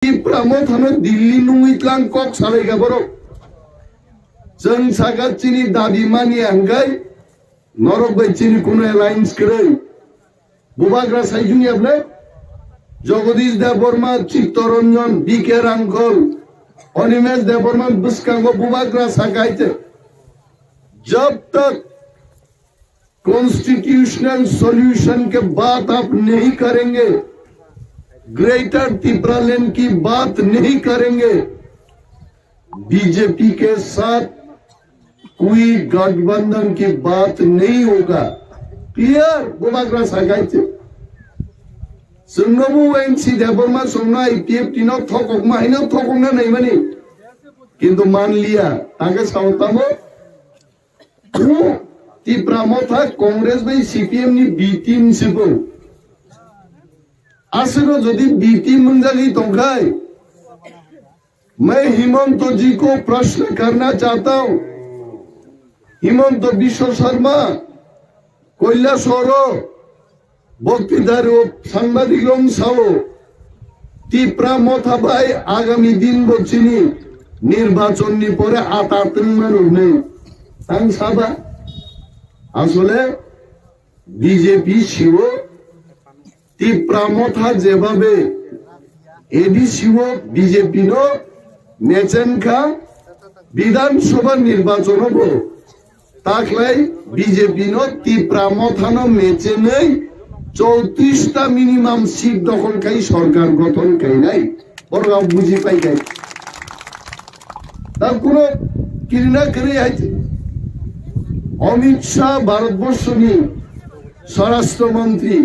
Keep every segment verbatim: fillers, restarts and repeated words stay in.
Tipra Mothano Delhi nungwi tlang kok salai kha borok. Chwng sakha chini dabi mani hwnkhe norok bai chini kuno alliance kwrwi. Bubagra saijung yable Jagadish Debbarma, Chittaranjan, B K Rangkhal, Animesh Debbarma bwskango bubagra sakaite. Jab tak constitutional solution ke baad aap nahi karenge, Greater Tipraland ki baat nahi karenge, B J P ke saath koi gathbandhan ki baat nahi hoga. Clear, bubagra sakaite. Sungnobu N C Debbarma songno I P F T no thokokma haino thokokna naimani. Kintu manliya, age saotamo. Tipra Motha Congress bai C P M ni B team sibo. Aswkno jodi B team wngjagwi tongkhai, मैं हिमंत जी को प्रश्न करना चाहता हूं। हिमंत विश्व शर्मा, কৈলাসহর বক্তৃতার সাংবাদিক রং সাও, তিপ্রা মথা ভাই আগামী দিন বচ্চিনি নির্বাচন নি পরে আতা তিনমান নেই। তাং সাবা আসলে বিজেপি সিও তিপ্রা মথা যেভাবে এডিসিও বিজেপি নো মেচেন খা বিধানসভা নির্বাচন হবো। Taklai B J P no Tipra Mothano mechenwi chowtris ta minimum seat dokhol khai sorkar gothon khainai. Borok buji pai khai. Ta kuno kirina kiri hai. Amit Shah Bharatborshoni Swarashtra Mantri.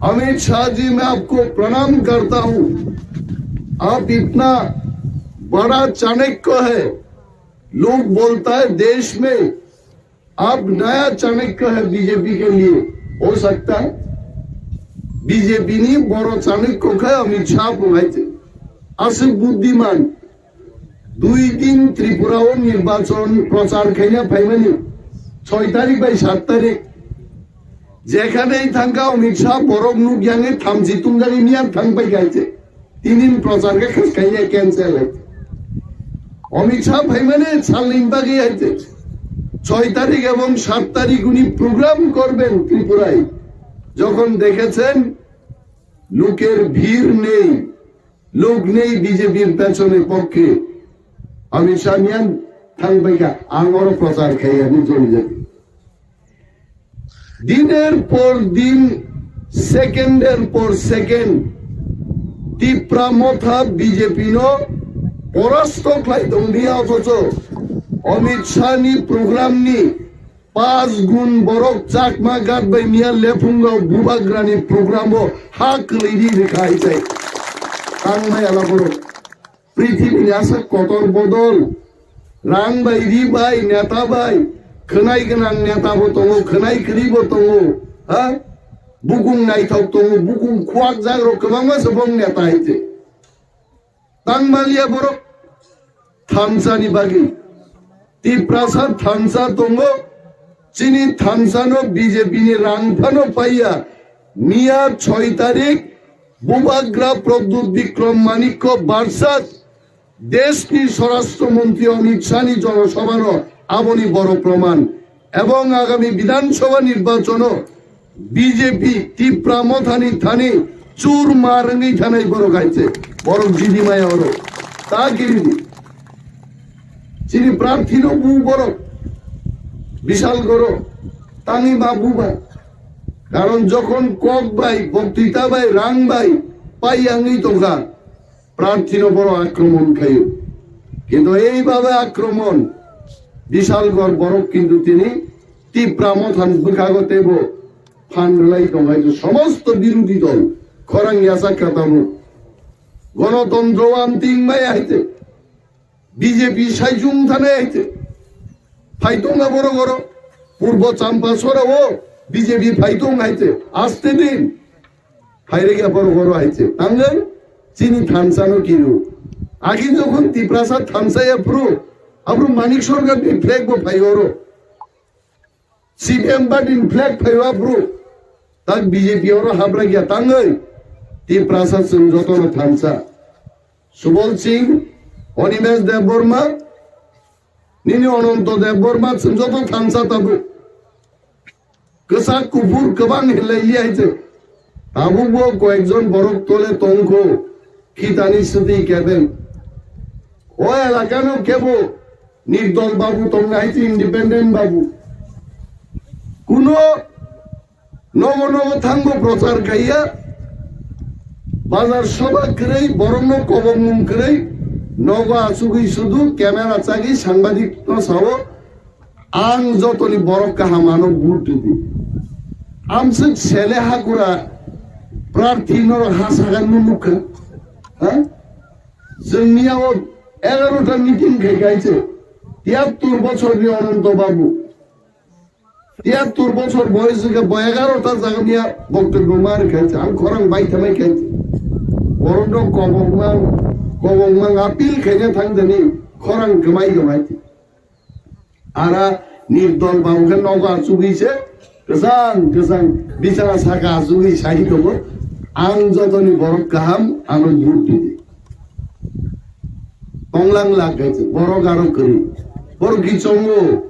Amit Shah ji, main aapko pranam karta hoon. Aap itna bada Chanakya hai. लोग बोलता है देश में आप नया चाणक्य है बीजेपी के लिए, हो सकता है। B J P ni boro Chanakya khe Amit Shah phunaite. Aswk buddiman. Dui din Tripura o nirbachon prochar khaina phaimani choi tarik bai sat tarik. Jekhane thangkha Amit Shah borok nuk yange thamchi tungjagwi miyan thang pai khaite. Tinin prochar khe khas kaiya cancel hai. Amit Shah phaimani salni bagwi hai je choi tarik ebong sat tarik uni program korben Tripurai. Jokhon dekhechen loker bhir nei, lok nei B J P-r pechone pokkhe, Amit Shah miyan thang bai kha, ang oro prochar khai ani joni jani. Diner por din, seconder por second, Tipra Motha B J P no porasto khlai tongdi, othocho Amit Shah ni program ni pas gun borok Chakma Ghat bai miya lephungo bubagra ni program o ha kwlwi di rikha hai chai. Tangmai ala borok. Prithibini aswk kotor bodol, rang bai, ri bai, neta bai, khwnai gwnang neta bo tongo, khwnai kwrwi bo tongo, ha? Bukung naithok tongo, bukung khuak jak rok kwbangma se bong neta hai je. Tangmaliya borok thansa ni bagwi. Tiprasa thansa tongo, chini thansa no B J P ni rang phano paiya. Miya choi tarik Bubagra Pradyut Bikram Manikya versus deshni Swarashtra Mantri Amit Shah ni jonosabhano aboni boro proman. Ebong agami Bidhan Sabha nirbachano B J P Tipra Mothani thani chur mar wngwi thanai borok hai se. Borok jidi maya oro. Ta kiridi. Chini prarthi no bu borok. Bishal goro. Tangi ma bu ba. Karon jokhon kok bai, boktita bai, rang bai, pai yangwi tongkha. Prarthino boro akromon khaio. Kintu ei babe akromon Bishalgor borok kintu tini Tipra Mothan bwkhago teibo phan rwlai tong hai somosto birodhi dol khorang yachak kha tabuk. Gonotontro amting maya haite B J P saichung thane haite. Phaitung na borok oro Purbo Champasora o B J P phaitung haite. Aste din. Phairega borok oro hai se. Tangai chini thansa no kiru. Agi jokhon Tiprasa thansa ya phuru, abru Manik Sarkar ni flag bo phai oro. C P M party ni flag phai wa phuru. Tak B J P oro habra gya tangai. Tiprasa chwng joto no thansa. Subol Singh, Animesh Debbarma, nini Ananto Debbarma, chwng joto thansa tabuk. Kwchak kuphur kwbang hinlai ya hai se. Tabukbo koyekjon borok tole tongkho, khitani swtwi kebeng. O elakano kebo nirdol babu tongna hai se, independent babu. Kuno nogo nogo thangbo prochar khaiya, bazar soba kwrwi, borokno kobokmung kwrwi, nogo achugwi sudu camera chagwi sangbadik no sao, ang jotoni borok kaham ano vote ridi. Amswk sele hakura prarthi norok ha sagan no nukha. Ha? Chwngni yago egarota meeting khai khai se, tiyattor bochorni Ananto Babu. Tiyattor bochor boyos wngkha, bo egarota jagani ya boktobyo ma rwkha se, ang khorang bai thamai kha se. Borokno kobokmang, kobokmang appeal khaina thang jani, khorang kwmai kwmai. Ara nirdol ba wngkha nogo achugwi se, kwchang kwchang bichara saka achugwi sai tongo, ang jotoni borok kaham ano vote ridi. Tonglang lak hai se, borok aro kwrwi. Borok ki chongo,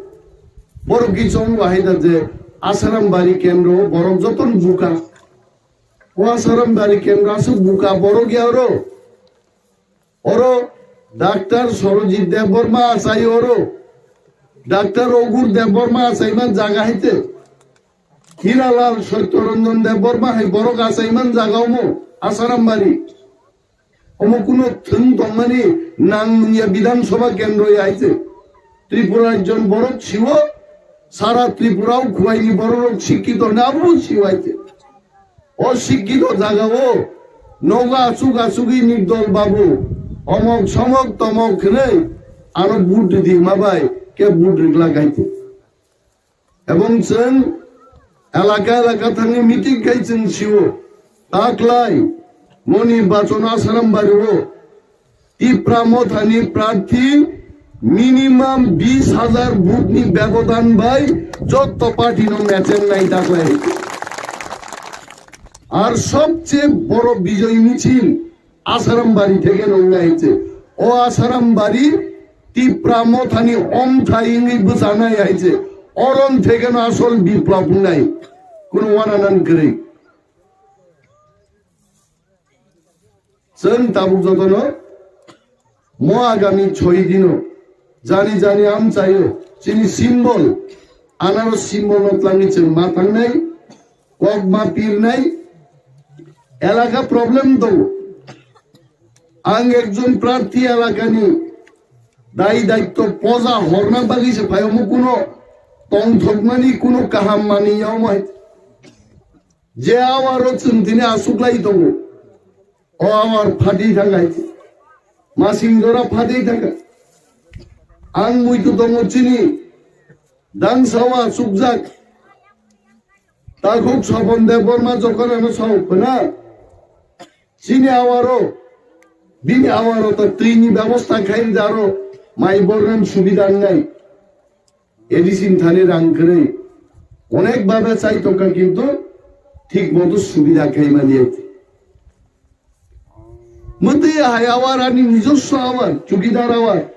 borok ki chongo hai da je Asaram Bari kendro borok joton buka. O Asaram Bari kendro aswk buka borok ya oro. Oro Doctor Sorojit Debbarma achai oro. Doctor Ogur Debbarma achaiman jaga hai se. Hiralal Satyaranjan Debbarma hai borok achaiman jaga omo Asaram Bari. Omo kuno thwng tongmani nang nungya Bidhan Sabha kendro ya hai se. Tripura rajyon borok siwo, sara Tripura o khuaini borok rok sikkito hwnwi abo siwo hai se. O sikkito jaga o nogo achuk achugwi nirdol babu omok somok tomok hwnwi ano vote ridi hwnma bai khe vote rwgwlak hai se. Ebong chwng elaka elaka thangwi meeting khai chwng sio, taklai moni bachon Asaram Bari o Tipra Mothani prarthi minimum bis hajar vote ni bebodan bai jotto party no mechengnai taklai. Ar sobche boro bijoy michil Asaram Bari theke no wngnai hai se. O Asaram Bari Tipra Mothani omthai wngwi bwchanai hai se. Orom theke no asol biplab wngnai. Kuno wananan kwrwi. Chwng tabuk jotono mo agami choi dino jani jani amchaio chini symbol, anaro symbol no twlangwi chwng ma tangnai. Kok ma pirnai elaka problem tongo. Ang ekjon prarthi elakani dai daitto poja horna bagwi se phai omo kuno tongthokmani kuno kaham mani ya omo hai. Je awaro chwng tini aswk lai tongo. O awar phatwi thang hai. Masing jora phatwi thang. Ang muitu tongo chini. Dang sawa sukjak. Takhuk Sopon Debbarma jokhon ano sao khna. Chini awaro, bini awaro ta twini bebosta khai daro mai bornan subida nai. A D C ni thani rang kwrwi. Onek bhabe chai tongkha kintu thik moto subida khai manya. Mwtwi hai awar ani nijoswo awar, chukidar awar.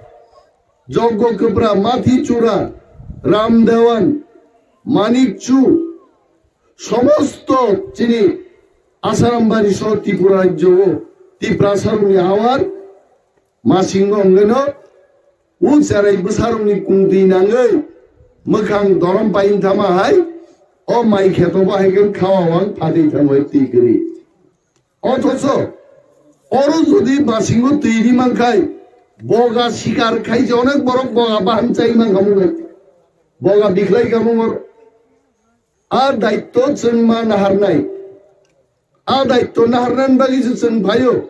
Joggo Kwpra, Mathi Chura, Ram Dewan, Manik Chu, somosto chini Asaram Bari soh Tripura rajyo o Tiprasa rokni awar masing no wngwi no o cherai bwsa rokni kungtwi nangwi mwkhang dorom pain thama hai o mai kheto bahai khe khawa wang phatwi thangwi twi kwrwi. Othocho oro jodi basingo twi ri mankhai, boga sikar khai je onek borok boga baham chai mankha mungwi. Boga bikhlai kha mungor. A daitto chwng ma naharnai. A daitto naharnani bagwi se chwng phaio.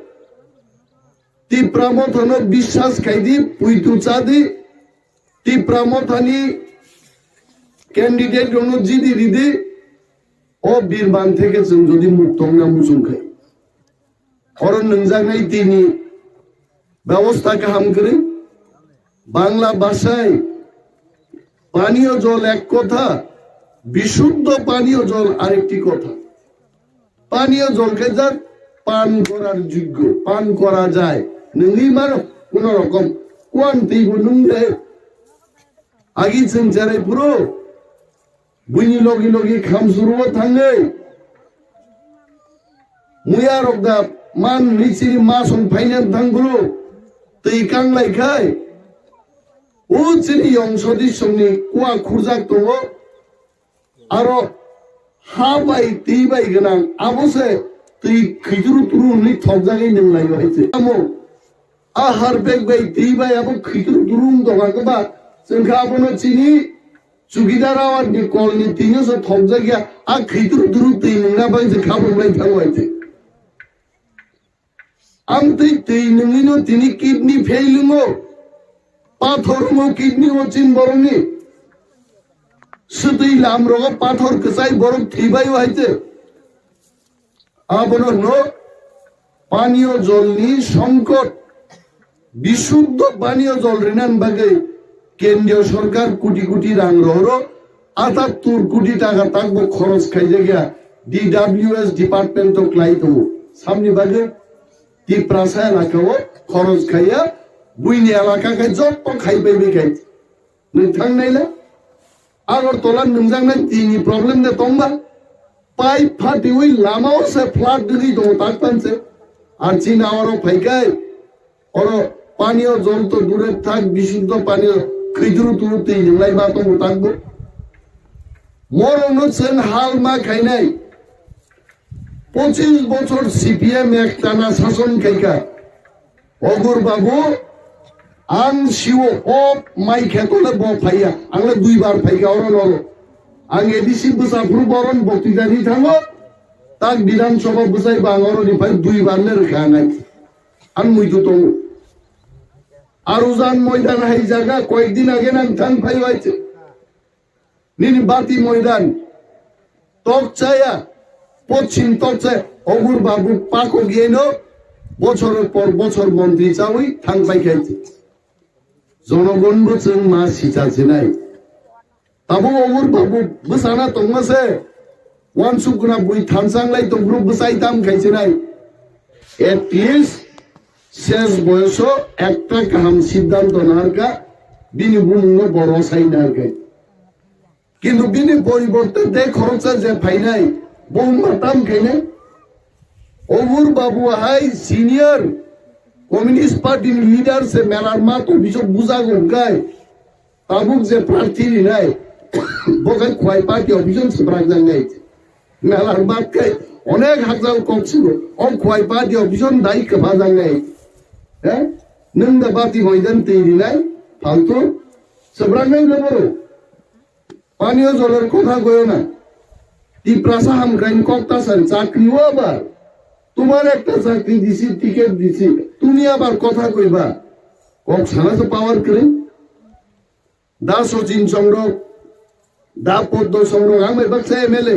Tipra Mothano biswas khaidi, puitu chadi, Tipra Mothani candidate rokno jidi ridi, o birman theke chwng jodi muktongna muchung khai. Oro nwngjaknai tini bebosta kaham kwrwi. Bangla bhashai paniyo jol ek kotha, bishuddho paniyo jol arekti kotha. Paniyo jol khe jak pan korar joggo, pan kora jai. Nungwi mano kuno rokom. Kuan twi bo nung de. Agi chwng cherai phuru. Buini logi logi khamsuru o thangwi. Muya rok da man ni chini ma song phaina thang phuru. Twi kanglai khai. O chini yong sodi songni kua khurjak tongo. Aro ha bai twi bai gwnang abo se twi khituru turu hwnwi thokjagwi nung laio hai se. Amo a har bag bai twi bai abo khituru turu wng tongkha khe ba chwng khe abono chini chukidar awar ni kol ni twi no se thokjak ya a khituru turu twi nungna bai se khabung lai thango hai se. Ang twi twi nungwino tini kidney fail wngo. Pathor wngo kidney o chin borokni. Swtwi lam rogo pathor kwchai borok thwibaio hai se. Abono hwno paniyo jolni songkot. Bishuddho paniyo jol rinani bagwi kendriyo sorkar koti koti rang rohoro atattur koti taka takbo khoros khaijakya D W S department o klai tongo. Samni bagwi Tiprasa elaka o khoros khaiya buini elaka khe jotto khai bai bai khai. Nwng thang naila Agartala nwngjaknai tini problem de tongba. Pipe phatiwi lama o se flat dwgwi tongo tak panse. Ar chini awaro phaikai. Oro paniyo jol to dure thak, bishuddho paniyo khwidru turu twi nwnglai ma tongo takbo. Morokno chwng hal ma khainai. Pochis bochor C P M ektana sason khaikha. Ogur babu, ang siwo o mai khe tole bo phaiya. Ang le dui bar phaikha oro noro. Ang A D C bwsa phuru boron bokti jani thango. Tak Bidhan Sabha bwsai ba ang oro ni phai dui bar le rwkha nai. Ang muitu tongo. Arujan moidan hai jaga koyek din age nang thang phai wai. Nini bati moidan tok chaya, pochim tok chaya, ogur babu pako giyeno bochor por bochor montri chawi thang pai khai. Jonogon bo chwng ma sicha sinai. Tabo ogur babu bwsana tongma se, wansuk guna bui thansang lai tongphuru bwsai tam khai sinai. At least ses boyoso ekta kaham siddhanto naharka, bini bumungno boro sai naharka. Kintu bini poriborte de khoroksa je phainai, bo wngma tam khainai? Obur babu hai senior Communist Party ni leader se melar ma to bisok bujago hwnkhe, tabuk je prarthi rinai, bo khai Khwai Party office o swbrak jaknai. Melar mat khai onek hakjal kok sigo, o Khwai Party office o dai kwpha jaknai. He? Nwng da bati moidan twi rinai, faltu swbraknai le boro. Paniyo jolor kotha goyo na. Tiprasa hamkraini kok ta san chakri o abar. Tumar ekta chakri disi, ticket disi. Tumi abar kotha koiba. Kok sana se power kwrwi. Da Sachin Songrok, da Poddo Songrok, ang bai baksa M L A.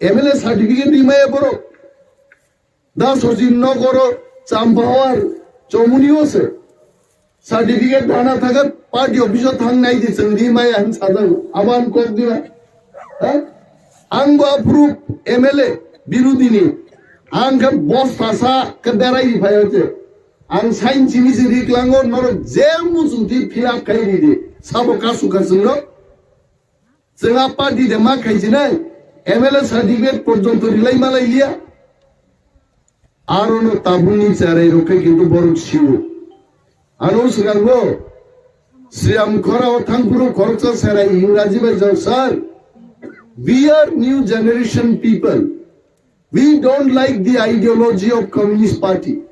M L A certificate di maya borok. Da Sachin Nogoro, Champahawar, Chomuni o se. Certificate dana thagat party office o thang nai di chwng di maya hin sajak. Abo ang kok di na. Ha? Ang bo approve M L A birodhi ni. Ang khe bosta sa khe berai di phai hote. Ang sain simi si ri klango norok je muchung di fill up khai ri di. Sabo kasu kasung no. Chwng a party de ma khai sinai, M L A certificate porjonto rilai malai liya. Aro no tabukni cherai rok khe kintu borok siwo. Ano swkango Sriram Khora o thangphuru khoroksa cherai Ingraji bai jao, "Sir, we are new generation people. We don't like the ideology of Communist Party."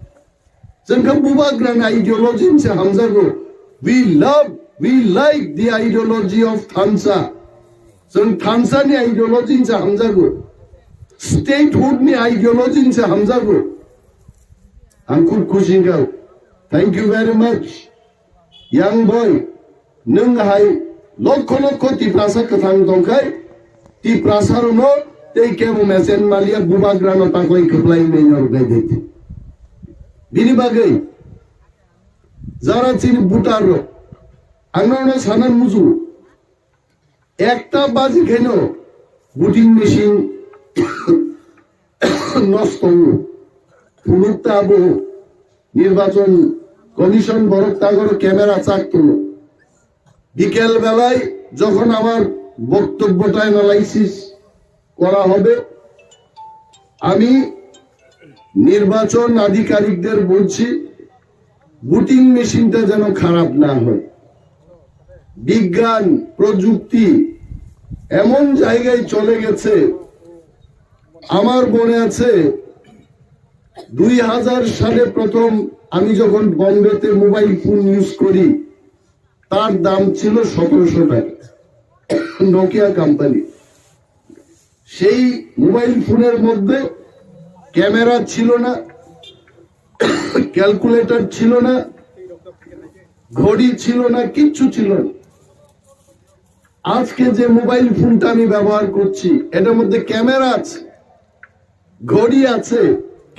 Chwng khe bubagrani ideology se hamjago. We love, we like the ideology of thansa. Chwng thansa ni ideology se hamjago. Statehood ni ideology se hamjago. Ang khub khusi wngkha. Thank you very much. Young boy, nwng hai lokho lokho Tiprasa kwthang tongkhai, Tiprasa rokno tei kebo mesen maliya bubagrano taklai kwplai wngwi norok nai de. Bini bagwi jara chini voter rok, ang norokno sana muju, ekta baji khaino voting machine nosto wngo. Phunuk ta abo nirbachon commission বরক তাগর ক্যামেরা চাক তুলো। বিকেল বেলায় যখন আমার বক্তব্যটা অ্যানালাইসিস করা হবে, আমি নির্বাচন আধিকারিকদের বলছি, ভোটিং মেশিনটা যেন খারাপ না হয়। বিজ্ঞান প্রযুক্তি এমন জায়গায় চলে গেছে, আমার মনে আছে দুই হাজার সালে প্রথম আমি যখন বম্বেতে মোবাইল ফোন ইউজ করি, তার দাম ছিল সতেরোশো টাকা, নোকিয়া কোম্পানি। সেই মোবাইল ফোনের মধ্যে ক্যামেরা ছিল না, ক্যালকুলেটর ছিল না, ঘড়ি ছিল না, কিচ্ছু ছিল না। আজকে যে মোবাইল ফোনটা আমি ব্যবহার করছি, এটার মধ্যে ক্যামেরা আছে, ঘড়ি আছে,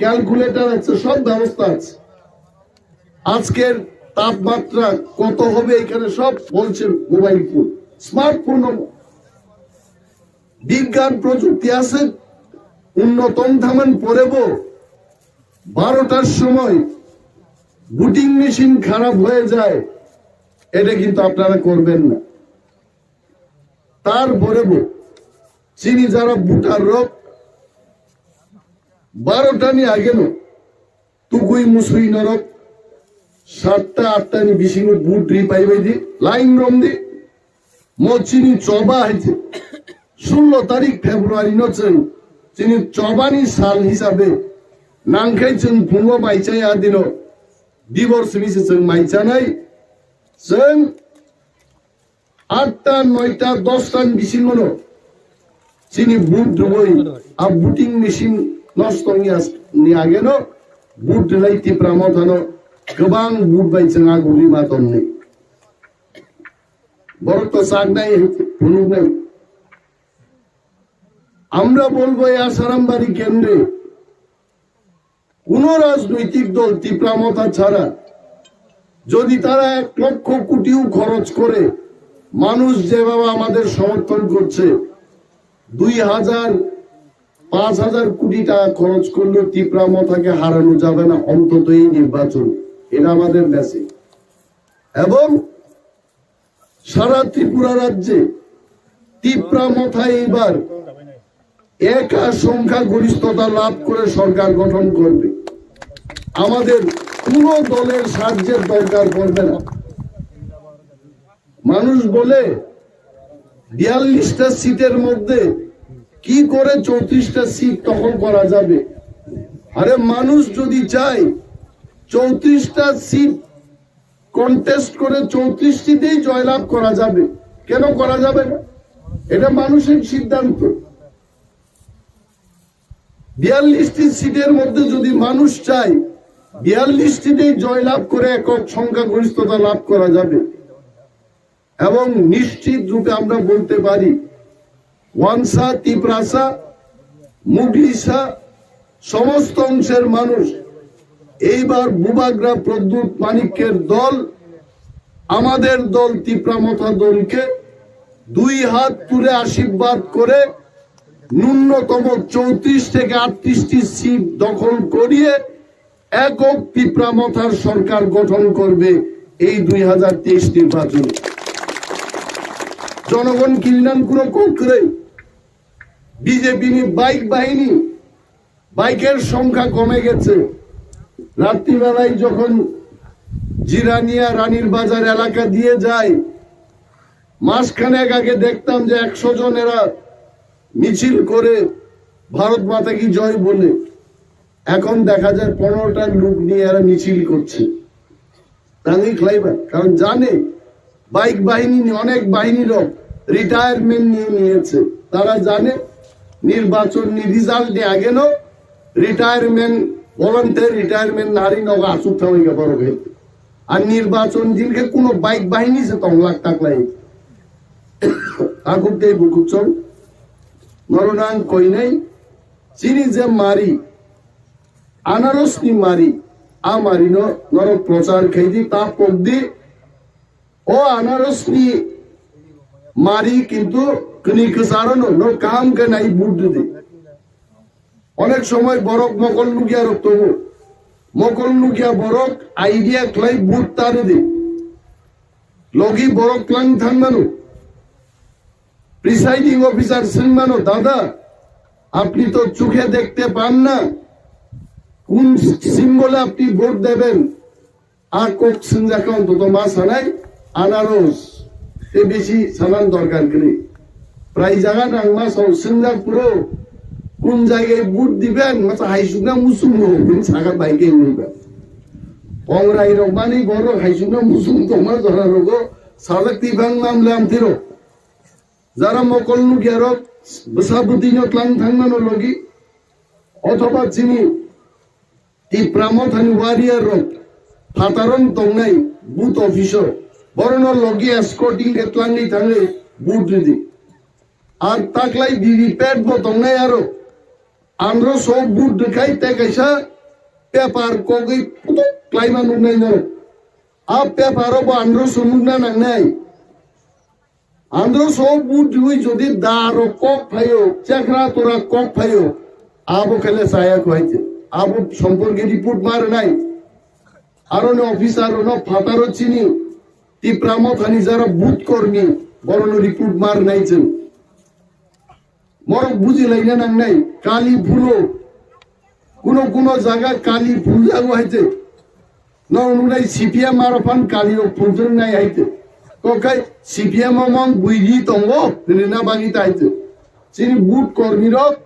ক্যালকুলেটর আছে, সব ব্যবস্থা আছে। আজকের তাপমাত্রা কত হবে এখানে সব বলছে মোবাইল ফোন, স্মার্টফোন। বিজ্ঞান প্রযুক্তি আছে উন্নতম থামান পরেব, বারোটার সময় ভোটিং মেশিন খারাপ হয়ে যায়, এটা কিন্তু আপনারা করবেন না। তারপরে বো, চিনি যারা ভোটার রক, বারোটা নি আগে নো, তুকুই মুসুই নরক, সাতটা আটটা নি বিশিং ভোট রি পাইবাই দি, লাইন রম দি, মো চিনি চবা হইছে। ষোলো তারিখ ফেব্রুয়ারি নো চেন, চিনি চবানি সাল হিসাবে, নাংখাই চেন ভুঙ্গো মাইচাই আদিনো, দিবর্ষ মিসে চেন মাইচানাই, চেন আটটা, নয়টা, দশটা ni bisingo no chini vote rwui a voting machine nosto wngya ni age no vote rwlai Tipra Motha no kwbang vote bai chwng a guri ma tongni. Borok to chaknai, phunuknai. আমরা বলবো এই আশারামবাড়ি কেন্দ্রে কোনো রাজনৈতিক দল তিপ্রা মথা ছাড়া যদি তারা এক লক্ষ কোটিও খরচ করে, মানুষ যেভাবে আমাদের সমর্থন করছে, দুই হাজার, পাঁচ হাজার কোটি টাকা খরচ করলেও তিপ্রা মথাকে হারানো যাবে না, অন্তত এই নির্বাচন। এটা আমাদের মেসেজ। এবং সারা ত্রিপুরা রাজ্যে তিপ্রা মথা এইবার একা সংখ্যাগরিষ্ঠতা লাভ করে সরকার গঠন করবে। আমাদের কোনো দলের সাহায্যের দরকার পড়বে না। মানুষ বলে বিয়াল্লিশটা সিটের মধ্যে কি করে চৌত্রিশটা সিট দখল করা যাবে? আরে, মানুষ যদি চায় চৌত্রিশটা সিট কন্টেস্ট করে চৌত্রিশটিতেই জয়লাভ করা যাবে। কেন করা যাবে না? এটা মানুষের সিদ্ধান্ত। বিয়াল্লিশটি সিটের মধ্যে যদি মানুষ চায় বিয়াল্লিশটিতেই জয়লাভ করে একক সংখ্যাগরিষ্ঠতা লাভ করা যাবে। এবং নিশ্চিত রূপে আমরা বলতে পারি, ওয়ানসা, তিপ্রাসা, মুগলিসা, সমস্ত অংশের মানুষ এইবার বুবাগ্রা প্রদ্যুৎ মানিক্যের দল, আমাদের দল তিপ্রা মথা দলকে দুই হাত তুলে আশীর্বাদ করে ন্যূনতম চৌত্রিশ থেকে আটত্রিশটি সিট দখল করিয়ে একক তিপ্রা মথার সরকার গঠন করবে এই দুই হাজার তেইশ নির্বাচনে। জনগণ কিনলাম কোনো কক্রে বিজেপি নি বাইক বাহিনী, বাইকের সংখ্যা কমে গেছে। রাত্রিবেলায় যখন জিরানিয়া রানীর বাজার এলাকা দিয়ে যায়, মাসখানেক আগে দেখতাম যে একশো জন এরা মিছিল করে ভারত মাতা কি জয় বলে। এখন দেখা যায় পনেরোটা লোক নিয়ে এরা মিছিল করছে। তাহলে খাইবা, কারণ জানে বাইক বাহিনী নিয়ে, অনেক বাহিনী লোক, রিটায়ারমেন্ট নিয়ে নিয়েছে। তারা জানে নির্বাচন নি রিজাল্ট নিয়ে আগে নো রিটায়ারমেন্ট, ভলান্টিয়ার রিটায়ারমেন্ট নারী নগ আসুক থামাইকে বড় হয়ে। আর নির্বাচন দিনকে কোনো বাইক বাহিনী সে তংলাক টাকলাই। Akuk tei bukuchong, noronang koinai, chini je mari, anarosni mari, a marino norok prochar khaidi, ta pokdi, o anarosni mari kintu kini kwcharono no kaham khe nai vote didi. Onek somoi borok mokol nukya rok tongo. Mokol nukya borok idea khlai vote ta rwdi. Logi borok tlang thangmano. Presiding officer swngmano, "Dada, apni to chukhe dekhte pan na, kun symbole apni vote deben?" A kok swngjak khe ontoto ma sanai, anaros, tei besi sanan dorkar kwrwi. Prai jaga nangma song swngjak phuru, kun jagai vote diben, masa haisukna muchungo, hwnwi sakha bai khe wngwi ba. Kongrai rok mani borok haisukna muchung tongma jora rogo, sajak tibang nam lam tiro. Jara mokol nukya rok, bwsa bwtwi no tlang thangmano logi, othoba chini Tipra Mothani warrior rok phataron tongnai booth office o, borokno logi escorting khe tlangwi thangwi vote rwdi. Ar taklai V V P A T bo tongnai aro. Andro so vote rwkhai tei kaisa paper kogwi putuk klaima nuknai norok. A paper o bo andro so nukna nangnai. Andro so vote riwi jodi da rok kok phaio, chekra tora kok phaio, abo khele chaya kho haite. Abo somporke report ma rwnai. Aroni officer rokno phataro chini Tipra Mothani jara booth kormi, borokno report ma rwnai chwng. Borok bujilaina nangnai, kali phulo. Kuno kuno jaga kali phuljago haite. Nong nungnai C P M aro phan kali rok phuljaknai haite. Kokai C P M o mong buidi tongo, hinwi na bagwi ta haite. Chini booth kormi rok,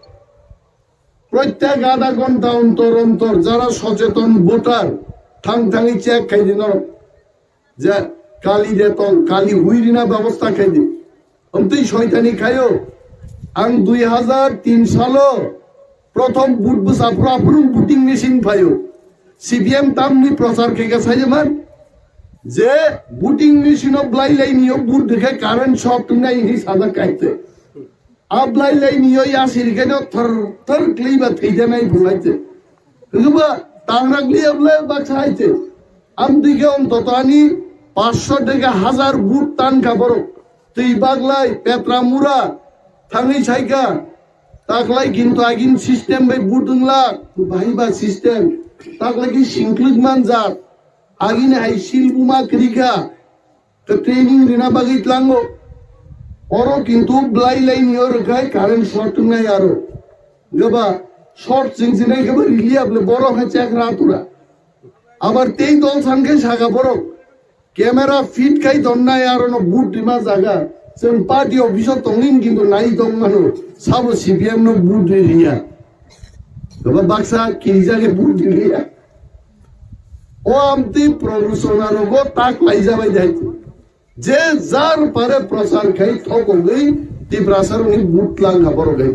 protyek adha ghonta ontor ontor jara socheton voter, thang thangwi check khaidi norok. Je kali de tong, kali hui rina bebosta khaidi. Amtwi soitani khaio. Ang dui hajar tin salo prothom vote bwsa phuru aphuru voting machine phaio. C P M tamni prochar khe khe saide man. Je voting machine o blai lai nio vote dekhe current shock tungnai hinwi sajak kaite. Ablai lai nio yasiri khe no thar thar kli ba thei janai phulai te. Hwba tangrak li ablai baksa hai te. Amtwi khe ontoto ani paanch sho theke hazar vote tan kha borok. Twi baglai petra mura thangwi sai kha. Taklai kintu agin system bai vote wngla, bahai ba system. Taklai ki singklwk manjak. Agini hai sil buma kwrwi kha. Khe training rina bagwi tlango. Oro kintu blai lai nio rwkhai current short wngnai aro. Gaba short chwng chinai khe bo rili able borok hai chekra atura. Abar tei dol san khe saka borok. Camera fit khai donnai aro no boot rima jaga. Chwng party office o tongwin kintu nai tong mano. Sabo C P M no boot ri riya. Gaba baksa kirijak khe boot ri riya. O amtwi promotion aro go tak lai jabai dai. Je jar pare prochar khai thokogwi Tiprasa rokni boot lang ha borok hai.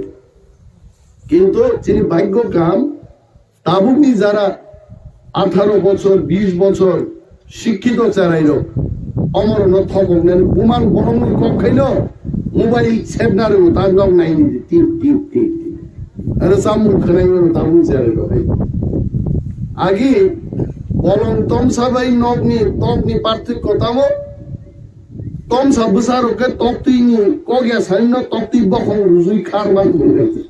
Kintu chini bhagyo kaham, tabukni jara atharo bochor, bish bochor, Sikkito cherai rok, omorokno thokoknani buman bohrokni kok khaino mobile sepna rwgo ta nok naini di tip tip tip tip. Aro chamung khwnaino tabuk cherai rok hai. Agi bolong tomsa bai nokni tokni parthokyo tamo? Tomsa bwsa rok khe toktwini kok ya sanino toktwi bokhong rujui khar man thung.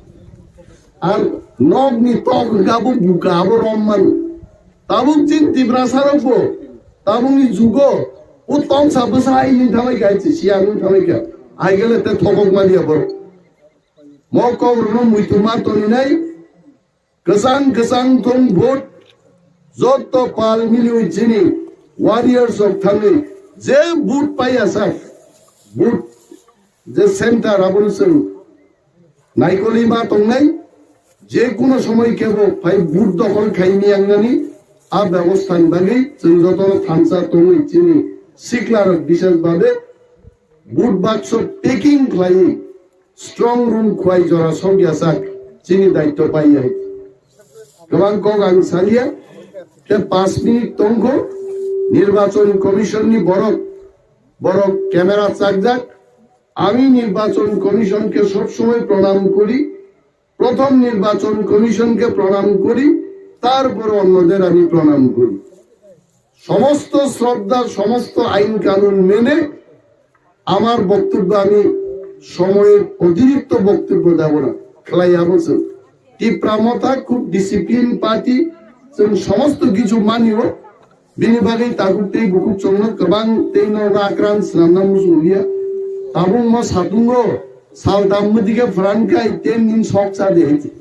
Ar nokni tok hwnkhe abo buka abo rom mano. Tabuk chini Tiprasa rok bo tabukni jugo o tomsa bwsa hai wng thanglai kha, hai se siya wng thanglai kha. Hai gele te thokok mani abo. Mo kok rokno muitu ma toni nai. Kwchang kwchang thung vote jotto pal miliwi chini warriors rok thangwi je vote paiya sak vote je center abo no chwng naikolwi ma tongnai, je kuno somoi kebo phai vote dokhol khai miyangnani a bebostha ni bagwi chwng jotono thansa tongwi chini sikla rok bishes babe vote bakso packing khlaiwi strong room khwlai jora sok ya sak chini daitto pai ya. Kwbang kok ang saliya, te panch minute tongkho, Nirbachon Commission ni borok, borok camera chakjak, আমি নির্বাচন কমিশনকে সবসময় প্রণাম করি, প্রথম নির্বাচন কমিশনকে প্রণাম করি, তারপর অন্যদের আমি প্রণাম করি। সমস্ত শ্রদ্ধা, সমস্ত আইন কানুন মেনে আমার বক্তব্য, আমি সময়ের অতিরিক্ত বক্তব্য দেব না। খেলাই আবশ্যক। টিপ্রা মথা খুব discipline party, Chwng somosto kichu manio, bini bagwi takhuk tei bukhuk chwngno kwbang tei no rakran swnamna muchung ya. Tabuk mo satungo sal tam mwdike phran kai ten din sok cha de.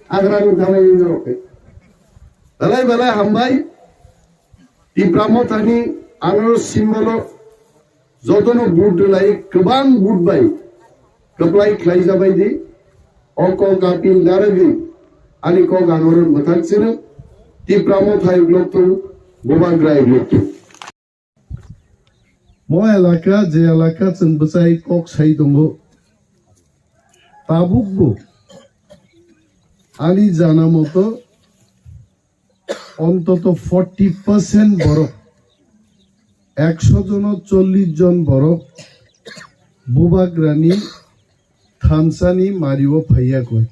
Agra ni thanai ni rok. Belai belai hambai. Tipra Mothani anoro symbol o jotono vote rwlai kwbang vote bai kwplai khlai jabai di. O kok appeal narwgwi ani kok anoro mwthak chwrwng Tipra Motha uklok thung, Bubagra uklok thung. Mo elaka je elaka chwng bwchai kok sai tongo. Tabuk bo ani jana moto ontoto forty percent borok, ekso jono chollish jon borok Bubagrani thamsani mario phaiya koi.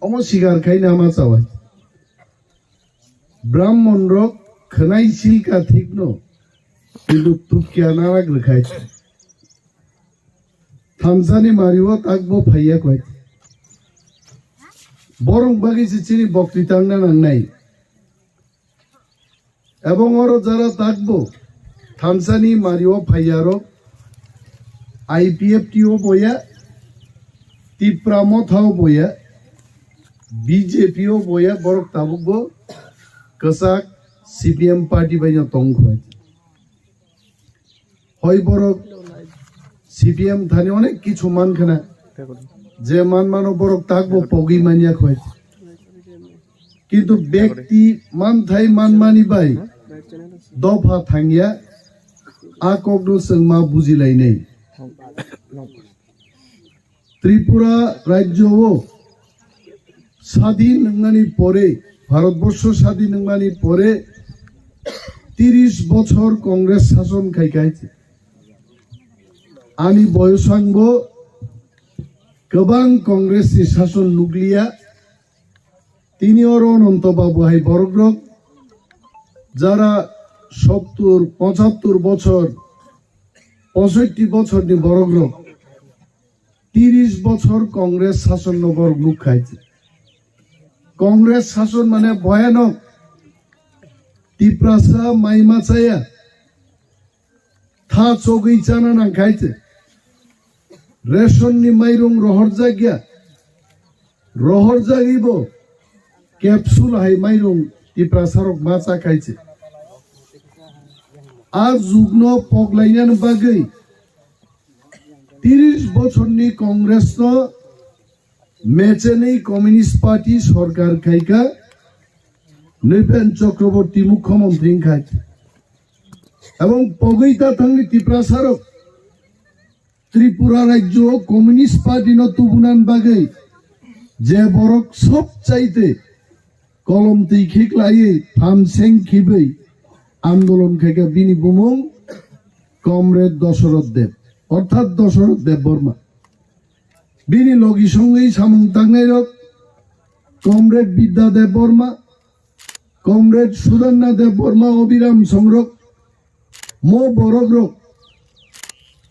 Omo sikar khai nama chawai. Brahmon rok khwnai silka thikno, kintu tukya narak rwkhai. Thamsani mario takbo phaiya koi. Borok bagwi se chini bokti tangna nangnai. Ebong oro jara takbo thamsani mario phaiya rok I P F T o boya, Tipra Motha o boya, B J P o boya, borok tabukbo kwchak C P M party bai no tong khwlai. Hoi borok C P M thani onek kichu man khna, je man mano borok takbo pogwi manya khoi. Kintu bekti manthai manmani bai dopha thangya, a kokno chwng ma bujilainai. Tripura rajyo o sadin wngnani pore, Bharatborsho sadin wngnani pore tiris bochor Congress sason khai khai. Ani boyosangbo kwbang Congress ni sason nukliya. Tini oro Ananto Babu hai borok rok jara sottur, pochattur bochor, posotti bochor ni borok rok. Tiris bochor Congress sason no borok nukkhai. Congress sason mane bhoyanok. Tiprasa mai ma chaya. Tha chogwi chana nangkhai. Ration ni mairung rohorjakya. Rohorjagwi bo capsule hai mairung Tiprasa rok ma chakhai. A jugno poglainani bagwi Tiris bochorni Congress no mechenwi Communist Party sorkar khaikha Nripen Chakraborty mukhyamantri wngkha. Ebong pogwi ta thangni Tiprasa rok Tripura rajyo o Communist Party no tubunan bagwi je borok sob chaite kolom twi khiklaiwi phamseng khibwi andolon khaikha bini bumung Comrade Dosoroth Deb, orthat Dosoroth Debbarma. Bini logi songwi samung tangnai rok Comrade Bidya Debbarma, Comrade Sudanna Debbarma, Obiram Songrok, mo borok rok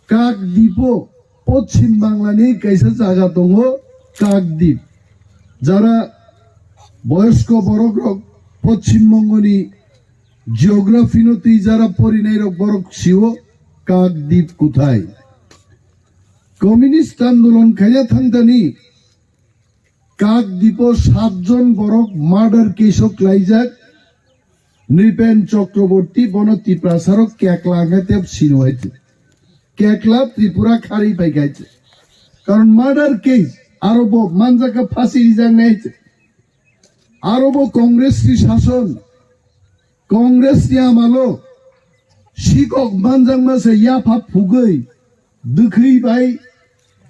Kakdipo Poschim Bangla ni kaisa jaga tongo Kakdip. Jara boyosko borok rok Poschim Bongo ni geography no twi jara porinai rok borok sio Kakdip kuthai. Communist andolon khaina thangtani Kakdipo satjon borok murder case o klaijak. Nripen Chakraborty bono Tiprasa rok kekla hwnkhe tep sino hai. Kekla Tripura khari pai khai. Karon murder case aro bo manjak kha phasi rijak nai. Aro bo Congress ni sason. Congress ni amalo sikok manjakma se yapha phugwi, dwkhwi bai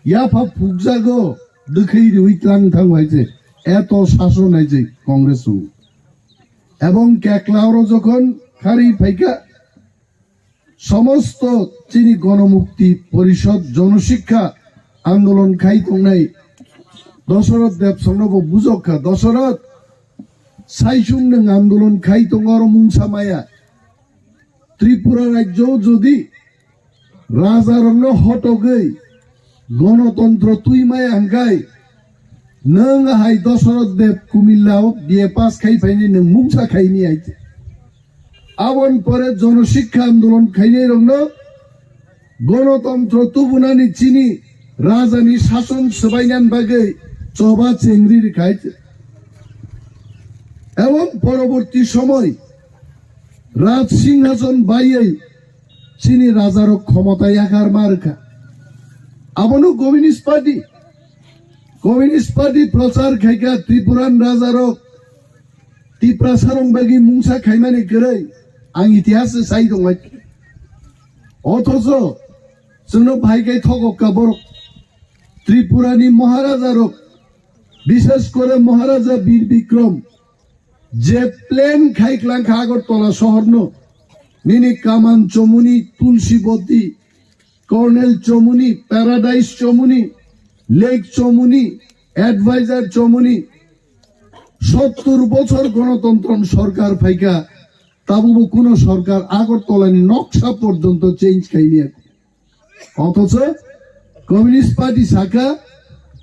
yapha phukjago, dwkhwi riwi tlang thang hai je, eto sason hai je Congress o. Ebong kekla oro jokhon khari phaikha, somosto chini Gonomukti Porishod, Jonosikha andolon khai tongnai Dosoroth Debsongno bo bujok kha, Dosoroth, saichung nwng andolon khai tongo oro mungsa maya. Tripura rajyo jodi raja rokno hotogwi gonotontro twi maya hwnkhe Nwng hai Dosoroth Deb Kumilla o B A pass khai phaini nwng mungsa khaini hai. Aboni pore jono sikha andolon khainai rokno gonotontro tubunani chini rajani sason swbainani bagwi choba chengri rwkhai. Ebong poroborti somoy Raj Singhason baiwi chini rajarok khomota yakar ma rwkha. Abono Communist Party, Communist Party prochar khaikha Tripuran rajarok Tiprasarong bagwi mungsa khaimani kwrwi ang itihas sai tongmai. Othocho chwngno bhai kai thokokka borok. Tripurani Maharajarok, bishes kore Maharaja Bir Bikrom, je plan khai klangkha Agartala sohorno, nini Kaman Chomuni, Tulsiboti, Colonel Chomuni, Paradise Chomuni, Lake Chomuni, Advisor Chomuni, sottur bochor gonotontron sorkar phaikha, tabubo kuno sorkar Agartalani noksa porjonto change khailiya. Othocho Communist Party saka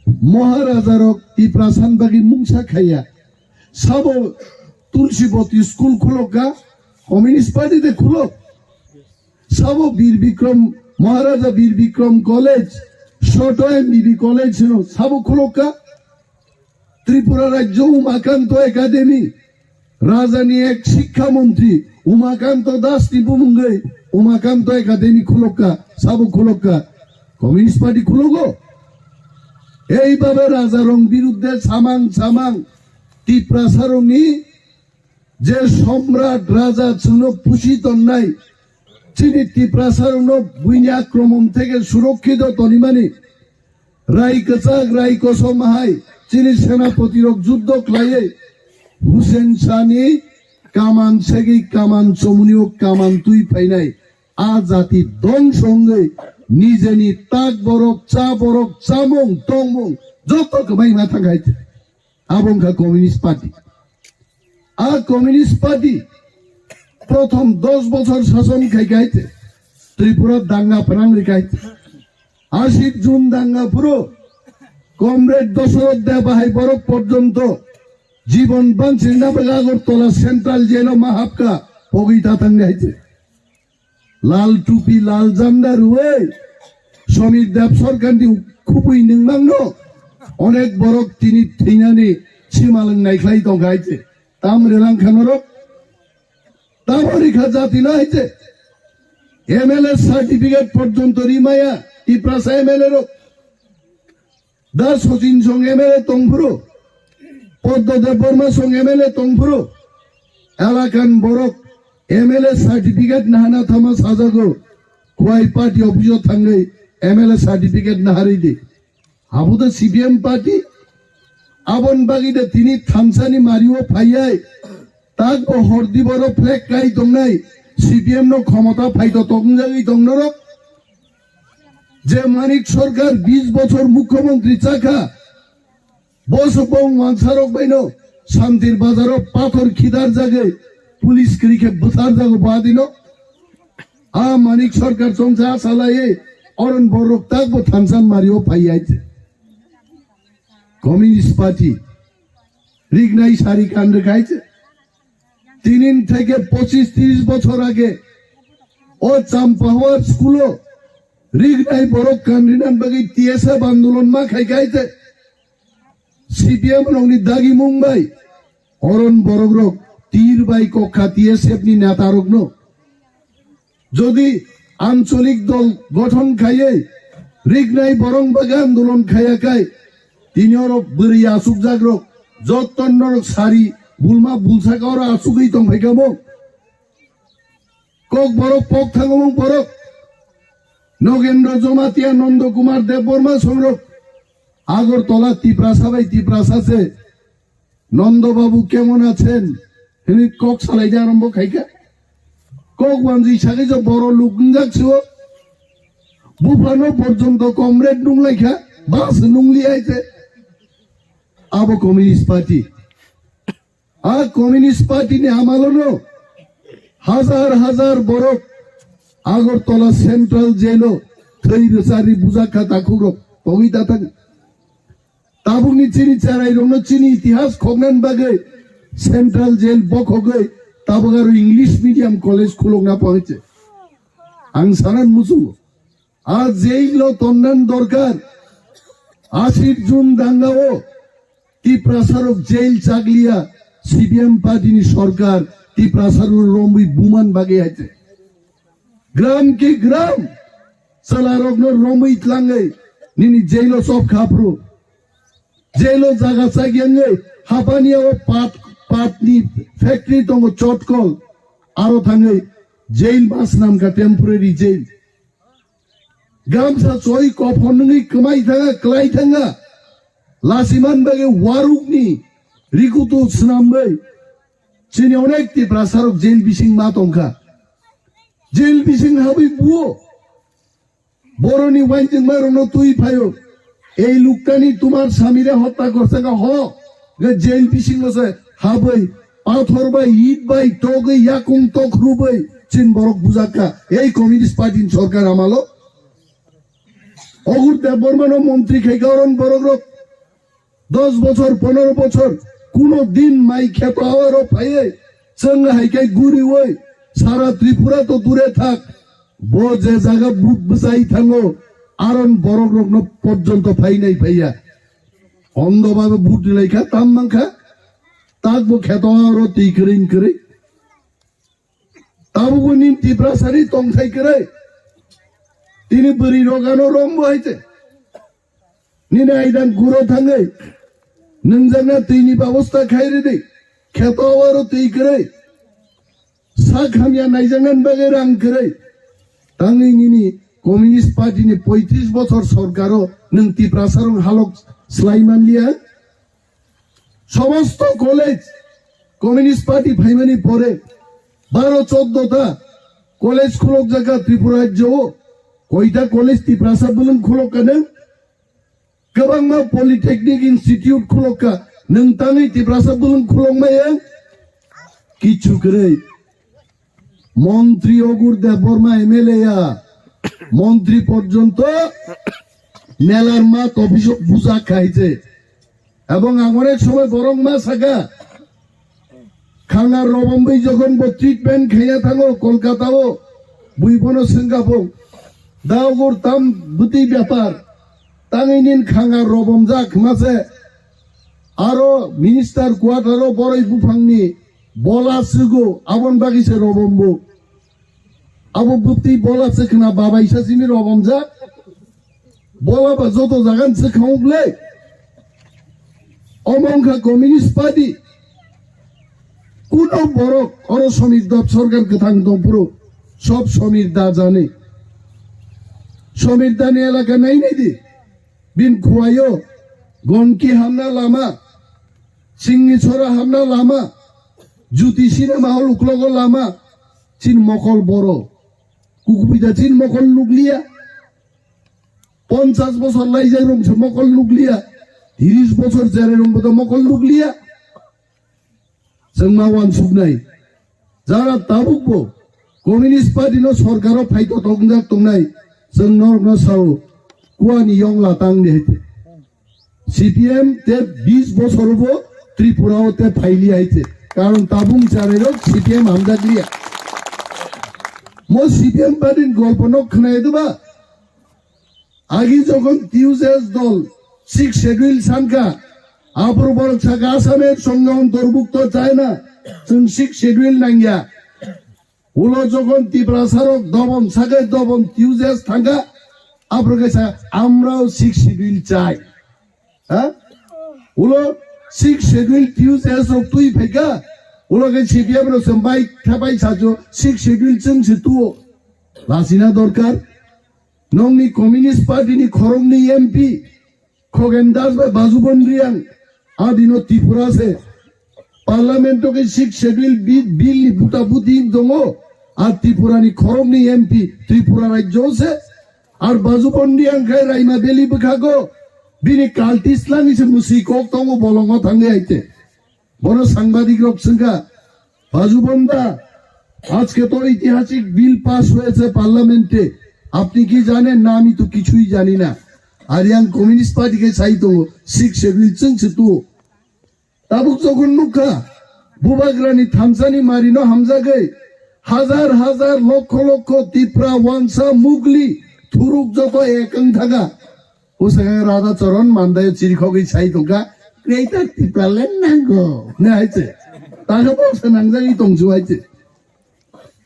Maharajarok Tiprasan bagwi mungsa khaiya. Sabo Tulsiboti school khulokka, Communist Party de khulok. Sabo Bir Bikrom, Maharaja Bir Bikrom College, Soto M B B College hino, sabo khulokka. Tripura Rajyo Umakanto Academy, Rajani ek Sikha Montri Umakanto Das ni bumungwi Umakanto Academy khulokka, sabo khulokka, Communist Party khulogo. Eibabe rajarong birudde samang samang Tiprasarongni je Somrat Raja chwngno pusi tonnai, chini Tiprasarokno buini akromon theke surokkhito tonimani, rai kwchak, rai kosom hai chini senapotirok juddo khlaiwi Hussein Shahni Kaman segwi Kaman Chomunio Kaman twi phainai. A jati dongso wngwi nijeni tak borok, cha borok, chamung, tongmung joto kwbangma thangkhai. Abo wngkha Communist Party. A Communist Party prothom dos bochor sason khai khai Tripura danga phrang ri khai. Ashik June danga phuru Comrade Dosoroth Deb hai borok porjonto jibon bansirna bagwi Agartala Central Jail o ma hapka pogwi ta thangni hai. Lal tupi, lal janda rwui Somir Deb sorkarni khubui nwngmangno onek borok tini thwinani simalwng naikhlai tongkha hai se. Tam relang kha norok? Tamo rikha jatino hai se. M L A certificate porjonto rimaya Tiprasa M L A rok. Da Sachin song M L A tongphuru, Poddo Debbarma song M L A tongphuru, elakan borok M L A certificate nahana thama sajago, Khwai party office o thangwi M L A certificate naharwi di. Abo da C P M party, abon bagwi da tini thansani mario phaiyai, tak bo hordi boro flag kai tongnai, C P M no khomota phaito tongjagwi tongnorok. Je Manik Sarkar bis bochor mukhyamantri chakha, bo se bong wansarok baino Santir Bazaro pathor khidar jagwi police kwrwi khe bwthar jago badino. A Manik Sarkar chongsa salaiwi oron borok tak bo thansa mario phaiya. Communist Party rignai sari kan rwkhai se. Tinin theke pochis tris bochor age o Champahwar school o rignai borok kanrinan bagwi T S F andolon ma khai khai se. C P M rokni dagimung bai oron borok rok tir bai kokha T S F ni neta rokno. Jodi ancholik dol gothon khaiwi rignai borong bagwi andolon khaiya khai, tini oro bwrwi achukjak rok, jotto norok sari bulma bulsaka oro achugwi tongphai kha bo. Kok borok pok thangomung borok, Nogendra Jomatia, Nondo Kumar Debbarma songrok, Agartala Tiprasa bai Tiprasa se. Nondo babu kemon achen? Hini kok salai ja arombo khaika. Kok wanjwi sagwi jo boro luk wngjak sio. Buphano porjonto comrade nunglaikha, bas nungli aite. Abo Communist Party. A Communist Party ni amalono hajar hajar borok Agartala Central Jail o thwi rwchari bujakha takhukrok pogwi tatang. Tabukni chini cherairokno chini itihas khoknani bagwi central jail bokhogwi tabuk aro English medium college khulokna pangse. Ang sanan muchungo. A jail-o tonnani dorkar. Ashir June dangao Tiprasarok jail chakliya, C P M party-ni sorkar Tiprasarok romwi buman bagwi haite. Gram ki gram, chwlarokno romwi tlangwi nini jail-o chop khaphru. Jail-o jaga chakyangwi hapani o pat, patni factory tongo chotkol, aro thangwi jail ma swnamkha temporary jail. Gamsa choi kophon nungwi kwmai thanga, kwlai thanga. Lasiman bagwi warukni rikutu swnamwi chini onek Tiprasarok jail bising ma tongkha. Jail bising habwi buo. Boroni wainjwngmarokno twi phaio. Ei luktani tumar samire hotta gorsaka ho. Ge jail bisingo se habwi pathor bai, it bai, togwi, yakung tokhrubai chin borok bujakka. Ei Communist Party ni sorkar amalo. Ogur Debbarma no montri khai garon borok rok. Dos bochor, ponero bochor, kuno din mai kheto awaro phaiye, chwng hai khe guriwi, sara Tripura to dure thak, bo je jaga vote bwchai thango, aron borok rokno porjonto phainai phaiya. Ondo babe vote rilai kha, tam mankha, tak bo kheto awaro twi kwrwi kwrwi. Tabukbo nin Tiprasani tongthai kwrwi. Tini bwrwi rok ano rombo hai te. Nini aidang guro thangwi. Nwngjakna twini babosta khai ridi. Kheto aro twi kwrwi. Sak hamya naijaknani bagwi rang kwrwi. Tangwi nini Communist Party ni poitris bochor sorkaro nwng Tiprasarok halok slai manliya. Somosto college Communist Party phaimani pore baro choddo ta college khulokjak kha Tripura rajyo-o. Koita college Tiprasa bwlwng khulok kha nwng? Kwbangma polytechnic institute khulok kha nwng, tangwi Tiprasa bwlwng khulok maya? Kichu kwrwi. Montri Ogur Debbarma M L A ya, montri porjonto melar mat office-o bujak khai se. Ebong ang onek somoi borok ma saka, khanga robom bai jokhon bo treatment khaina thango Kolkata-o, bui bono swngkha bo, da Ogur tam bwtwi bepar, tangwi nin khanga robom jak ma se. Aro minister quarter-o boroi buphangni bola swgo, aboni bagwi se robombo. Abo bwtwi bola swkhna babaisa simi robomjak. Bola ba joto jagan swkha wng ble. Omo wngkha Communist Party. Kuno borok oro Samir Da sorkar kwthang tongphuru sob Samir Da jani. Samir Da ni elaka nainai di. Bin khuaio, Gonki hamna lama, Singni Sora hamna lama, Juti Cinema Hall uklogo lama, chin mokol boro. Kukupita chin mokol nukliya. Ponchas bosor laijak rong se mokol nukliya. Tiris bosor jere rong bodo mokol nukliya. Chwng ma uansuknai. Jara tabukbo Communist Party no sorkaro phaito tongjak tongnai, chwng norokno sao, kuani yongla tangdi hai te. C P M te bis bosor bo Tripura o te phaili hai te. Karon tabung charai rok C P M hamjak liya. Mo C P M party ni golpo no khwnai duba? Agi jokhon T U J S dol Sixth Schedule sankha, aphuru borok sakha Assamese Songho Antorbhukto chai na, chwng Sixth Schedule nangya. Ulo jokhon Tiprasarok dobon sakhe dobon T U J S thangkha, aphuru khe sa amrao Sixth Schedule chai. Ha? Ulo Sixth Schedule T U J S rok twi phaikha, ulo khe C P M rok se bike thepai sajo Sixth Schedule chwng se tuo. Lachina dorkar. Nongni Communist Party ni khoroknwi M P Khogen Das bai Bajubon Riang adino Tripura se Parliament o khe Sixth Schedule bi-, bill ni buta buti tongo. A Tripura ni khoroknwi M P Tripura rajyo se. Ar Bajubon Riang khai Raima Valley bwkhago bini kalti slani se mwswi kok tongo bolongo thangwi aite. Bono sangbadik rok swngkha, "Bajubon da, আজকে তো ঐতিহাসিক bill pass হয়েছে পার্লামেন্টে, আপনি কি জানেন না? আমি তো কিছুই জানি না।" Ari ang Communist Party khe sai tongo, Sixth Schedule chwng se tuo. Tabuk jokhon nukha, Bubagrani thansani marino hamjagwi, hajar hajar, lokho lokho Tipra, Wansa, Mugli, Thuruk joto ek wng thaga. Usaka Radha Charan Mandai chirikhogwi sai tongkha, "Greater Tipraland nango," hwnwi hai se. Takhe bo se nangjagwi tongsu hai se.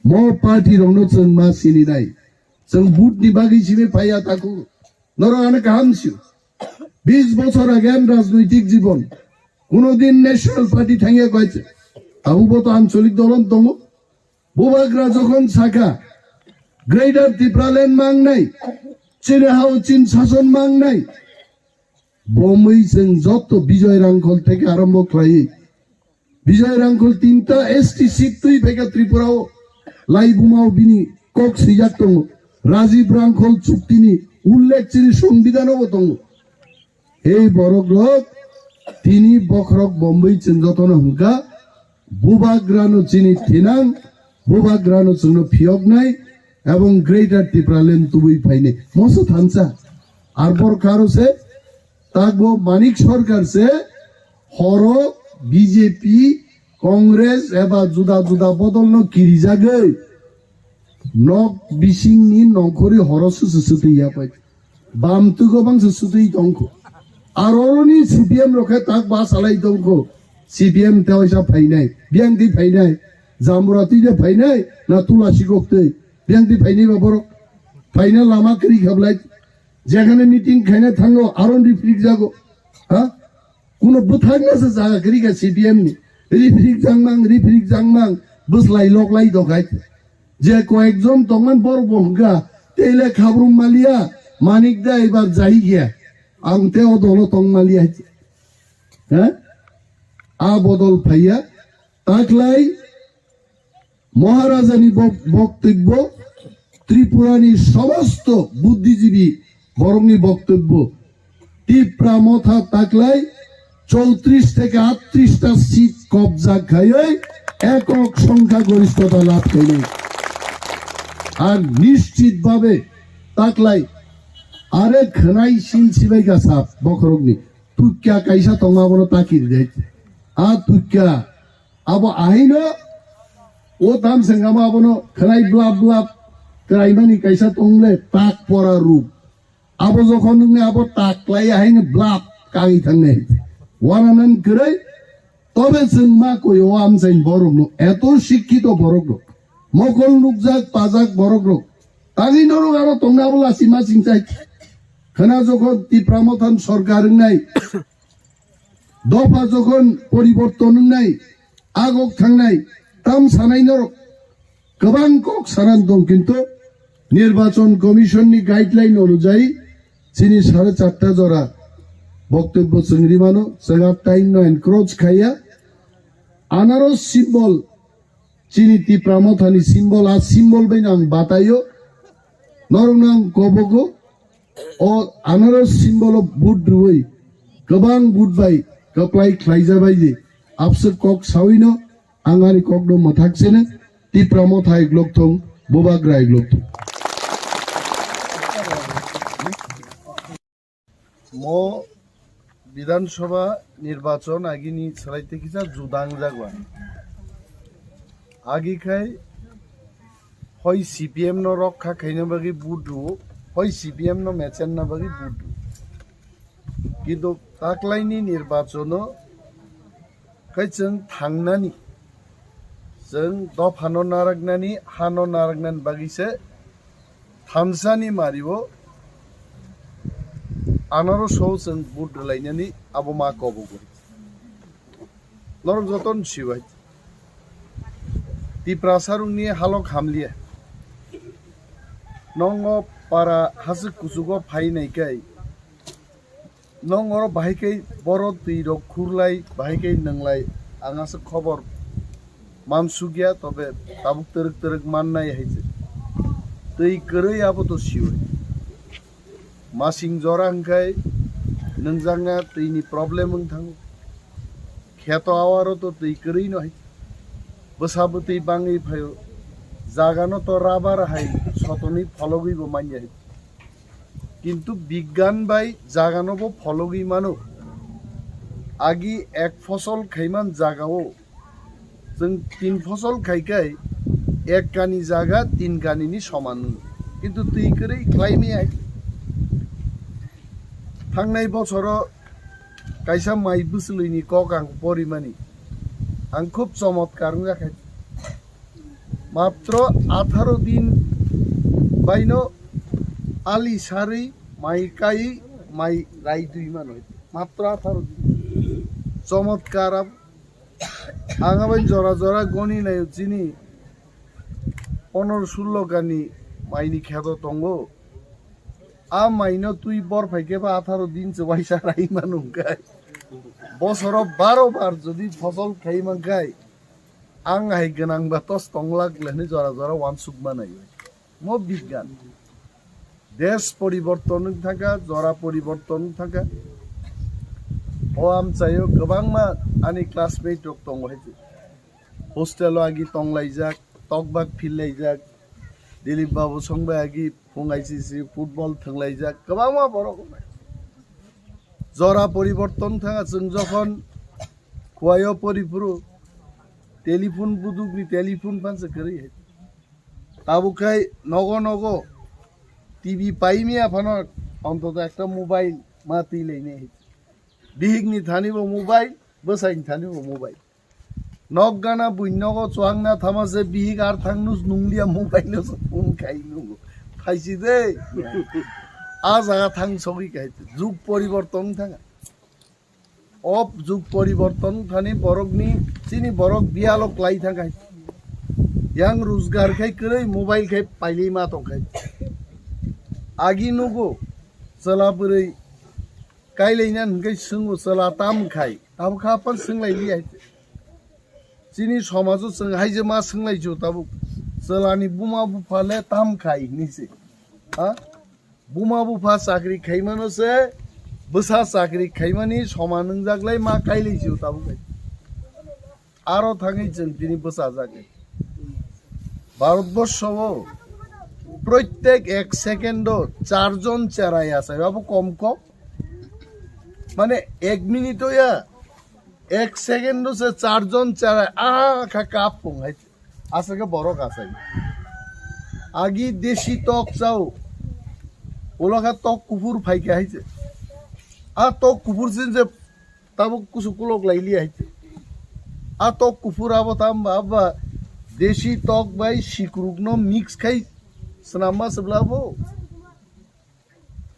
Mo party rokno chwng ma sininai. Chwng vote ni bagwi simi phaiya taku. Norok ano kaham sio. Bis bochor age ani rajnoitik jibon. Kuno din National Party thangya koi se. Abo bo to ancholik dolon tongo. Bubagra jokhon saka, Greater Tipraland mangnai, chini hao chin sason mangnai, bomwi chwng joto Bijoy Rangkhol theke arombo khlaiwi. Bijoy Rangkhol tinta S T seat twi phaikha Tripura o, laibuma o bini kok swijak tongo. Rajiv Rangkhol chuktini ullekh chini songbidhano bo tongo. Hei borok rok, tini bokhorok bomwi chwng jotono hwnkha, Bubagrano chini thinang, Bubagrano chwngno phiyoknai, ebong Greater Tipraland tubui phainai. Moso thansa. Ar bor karo se, takbo Manik Sarkar se, horo B J P, Congress eba juda juda bodolno kirijagwi, nok bisingni nongkhorwi horo susu sutwi ya pai. Bam twi gobang se sutwi tongkho. Ar oroni C P M rok khe tak ba salai tongkho. C P M te waisa phainai, biyang twi phainai, Jambura twi de phainai, na Tulasi gok twi, biyang twi phainai ba borok. Phaina lama kwrwi khablai. Jekhane meeting khaina thango, aro rifrik jago. Ha? Kuno bwthakna se jaga kwrwi kha C P M ni. Rifrik jangmang, rifrik jangmang, bwslai loklai dokhai. Je koyekjon tongman borok bo hwnkha, tei le khabrum maliya, Manik da ebar jahi gaya. Ang te o dolo tong maliya. Ha? A bodol phaiya. Taklai Maharajani bok-, boktobbo, Tripurani somosto buddhijibi borokni boktobbo, Tipra Motha taklai chowtrish theke attrish ta seat kobja khaiwi ekok songkha goristota labh khainai. Ar nischit bhabe taklai are khwnai sin sibai gasa bokhorokni tukya kaisa tongma bono takiri dai. A tukya Abo ahaino o tam sengkamo abono khwnai blap blap kwraimani kaisa tongle tak pora ruk. Abo jokhon nwngni abo tak klai ahaino blap kagwi thangnai. Wananan kwrwi tobe chwng ma koi o amchaini borokno eto sikkito borok rok. Mokol nukjak pajak borok rok. Tangwi norok aro tongna abo lasi ma singchai. Khwna jokhon Tipra Mothan sorkar wngnai. Dopha jokhon poriborton wngnai, agok thangnai, tam sanai norok kwbang kok sanan tong, kintu Nirbachon Commission ni guideline onujai chini sare charta jora boktobbo chwng rimano, chwng a time no encroach khaiya. Anaros symbol, chini Tipra Mothani symbol, a symbol bai no ang bataio, norokno ang kobogo, o anaros symbol o vote rwui, kwbang vote bai kwplai khlaijabai di, abswk kok sawino ang ani kokno mwthak sene, Tipra Motha iglok thung, Bubagra iglok thung. Mo Bidhan Sabha nirbachon agini salai tei kisa juda wngjak ba. Agi khai hoi C P M no rokha khaina bagwi vote rwo, hoi C P M no mechenna bagwi vote rwo. Kintu taklaini nirbachono Khe chwng thangnani, chwng dophano narwknani, hano narwknani bagwi se thansani mario anaro so chwng vote rwlainani abo ma kobogo. Norok jotono sibai. Tiprasa rokni halok hamliya. Nongo para hasik kuchugo phainai kai. Nong oro bahai khe boro twi rok khurlai, bahai khe nwnglai, ang aswk khobor mansukya, tobe tabuk twrwk twrwk mannai hai se. Twi kwrwi abo to siwi. Masing jora hwnkhe nwngjakna twini problem wng thango. Kheto awaro to twi kwrwi no hai. Bwsa bwtwi bangwi phaio. Jagano to rubber hai sotonwi phologwi bo manya hai. Kintu bigyan bai jagano bo phologwi mano. Agi ek phosol khaiman jagao chwng tin phosol khai khai ek kani jaga tin kani ni soman wng. Kintu twi kwrwi khlai maya. Thangnai bosoro kaisa mai bwswlwini kok ang porimani. Ang khub chomotkar wngya khai. Matro atharo din baino ali sarwi mai kai mai rai dui mano. Matro atharo din. Chomotkar ab-, ang abai jora jora goni nayo chini ponoro sullo kani maini kheto tongo. A maino twi bor phaikhe ba atharo din se waisa rai mano hwnkhe. Bosoro baro bar jodi phosol khai mankhai, ang hai gwnang ba tos tong lak le hinwi jora jora uansuk manai. Mo bigyan. Desh poriborton wng thangkha, jora poriborton wng thangkha. O amchaio kwbangma ani classmate rok tongo hai. Hostel o agi tonglaijak, tokbak phillaijak. Dilip Babu song bai agi phung I C C football thwnglaijak, kwbangma borok. Jora poriborton thanga chwng jokhon Kuaio poriphuru telephone budukni telephone phansa kwrwi hai. Tabuk khai nogo nogo T V paimya phano ontoto ekta mobile ma twi lainai hai. Bihikni thani bo mobile, bwsaini thani bo mobile. Nok gana buini nogo chuangna thama se bihik ar thang nus nungliya mobile no se phone khai nungo. Phaisi de. A jaga thang sogwi khai jug poriborton thanga. O jug poriborton thani borokni chini borok biyalo klai thangkhai. Yang rojgar khai kwrwi mobile khai pailima tongkhai. Agi nugo chwla bwrwi kailaina hwnkhe swngo chwla tam khai. Tabukha apan swnglailiya hai. Chini somajo chwng haijema swnglaijio tabuk. Chwlani buma bupha le tam khai hinwi se. Ha? Buma bupha chakri khaimano se, bwsa chakri khaimani soman wngjaklai ma kailaisio tabuk hai. Aro thangwi chwng tini bwsajak. Bharatborsho o proitek ek second o charjon cherai achai, abo kom kom. Mane ek minute o ya, ek second o se charjon cherai, ah, kha kap pung hai. Aswk khe borok asai. Agi desi tok chao. Ulo kha tok kuphur phai khe hai se. A tok kuphur sin se tabuk kusu kulok lai li hai se. A tok kuphur abo tam ba, abo ba desi tok bai sikruk no mix khai swnam ma se bla bo.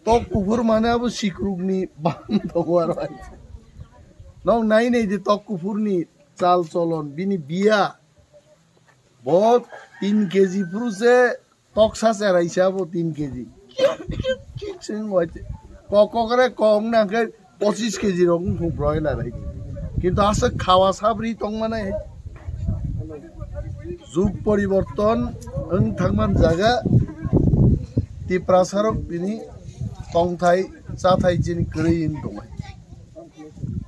Tok kuphur mane abo sikrukni bam tongo aro hai. Nok nai nai di tok kuphurni chal cholon, bini biya. Bo tin K G phuru se toksa cherai se abo tin K G. Chwng wai kok kokre kok nang khe pochis K G rok wngkha broiler hai. Kintu aswk khawa sabri tongmani hai. Jug poriborton wng thangman jaga Tiprasa rok tini tongthai chathai chini kwrwi wng tongmani.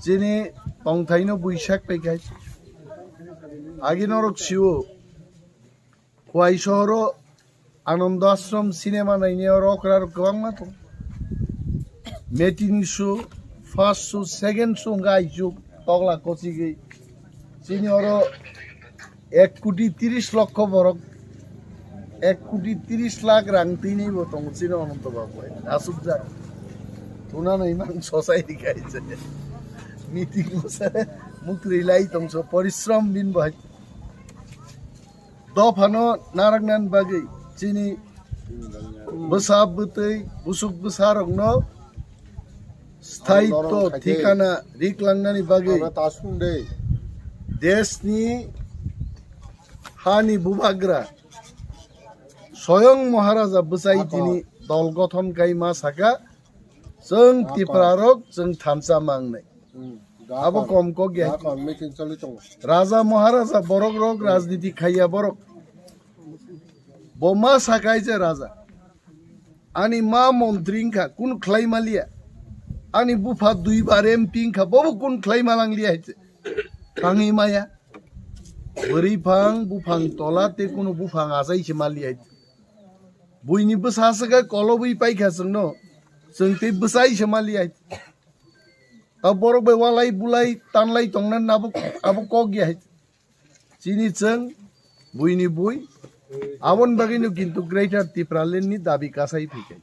Chini tongthaino buisak paikhai. Agi norok sio Khwai sohoro Anando Ashram cinema naini oro okra rok kwbangma tong. Matinee show, first show, second show hwnkhe aisuk tokla kochigwi. Chini oro ek koti tris lokho borok, ek koti tris lakh rang twinwi bo tongo chini Anando Babu hai. Asukjak. Thuna nai mang society kaisa. Meeting bo se muktwi lai tongso porishram bin bo hai. Dophano narwknani bagwi chini bwsa bwtwi busuk bwsarokno sthaito thikana riklangnani bagwi deshni hani bubagra Soyong Maharaja bwchai tini dol gothon kai ma saka, chwng Tiprarok chwng thansa mangnai. Abo kom kok ya. Raja Maharaja borok rok rajniti khaiya borok. Bo ma sakai je raja. Ani ma montri wngkha, kun khlai maliya. Ani bupha duibar M P wngkha, bobo kun khlai malangliya hai je. Tangwi maya. Bwrwi phang, buphang tola, te kunu buphang achai se maliya hai je. Buini bwsa swkhe kolobwi paikha chwngno. Chwng tei bwsai se mali hai. Ta borok bai walai bulai tanlai tongna abo, abo kok ya hai. Chini chwng buini bui. Aboni bagwi no kintu Greater Tipraland ni dabi kasai phikai.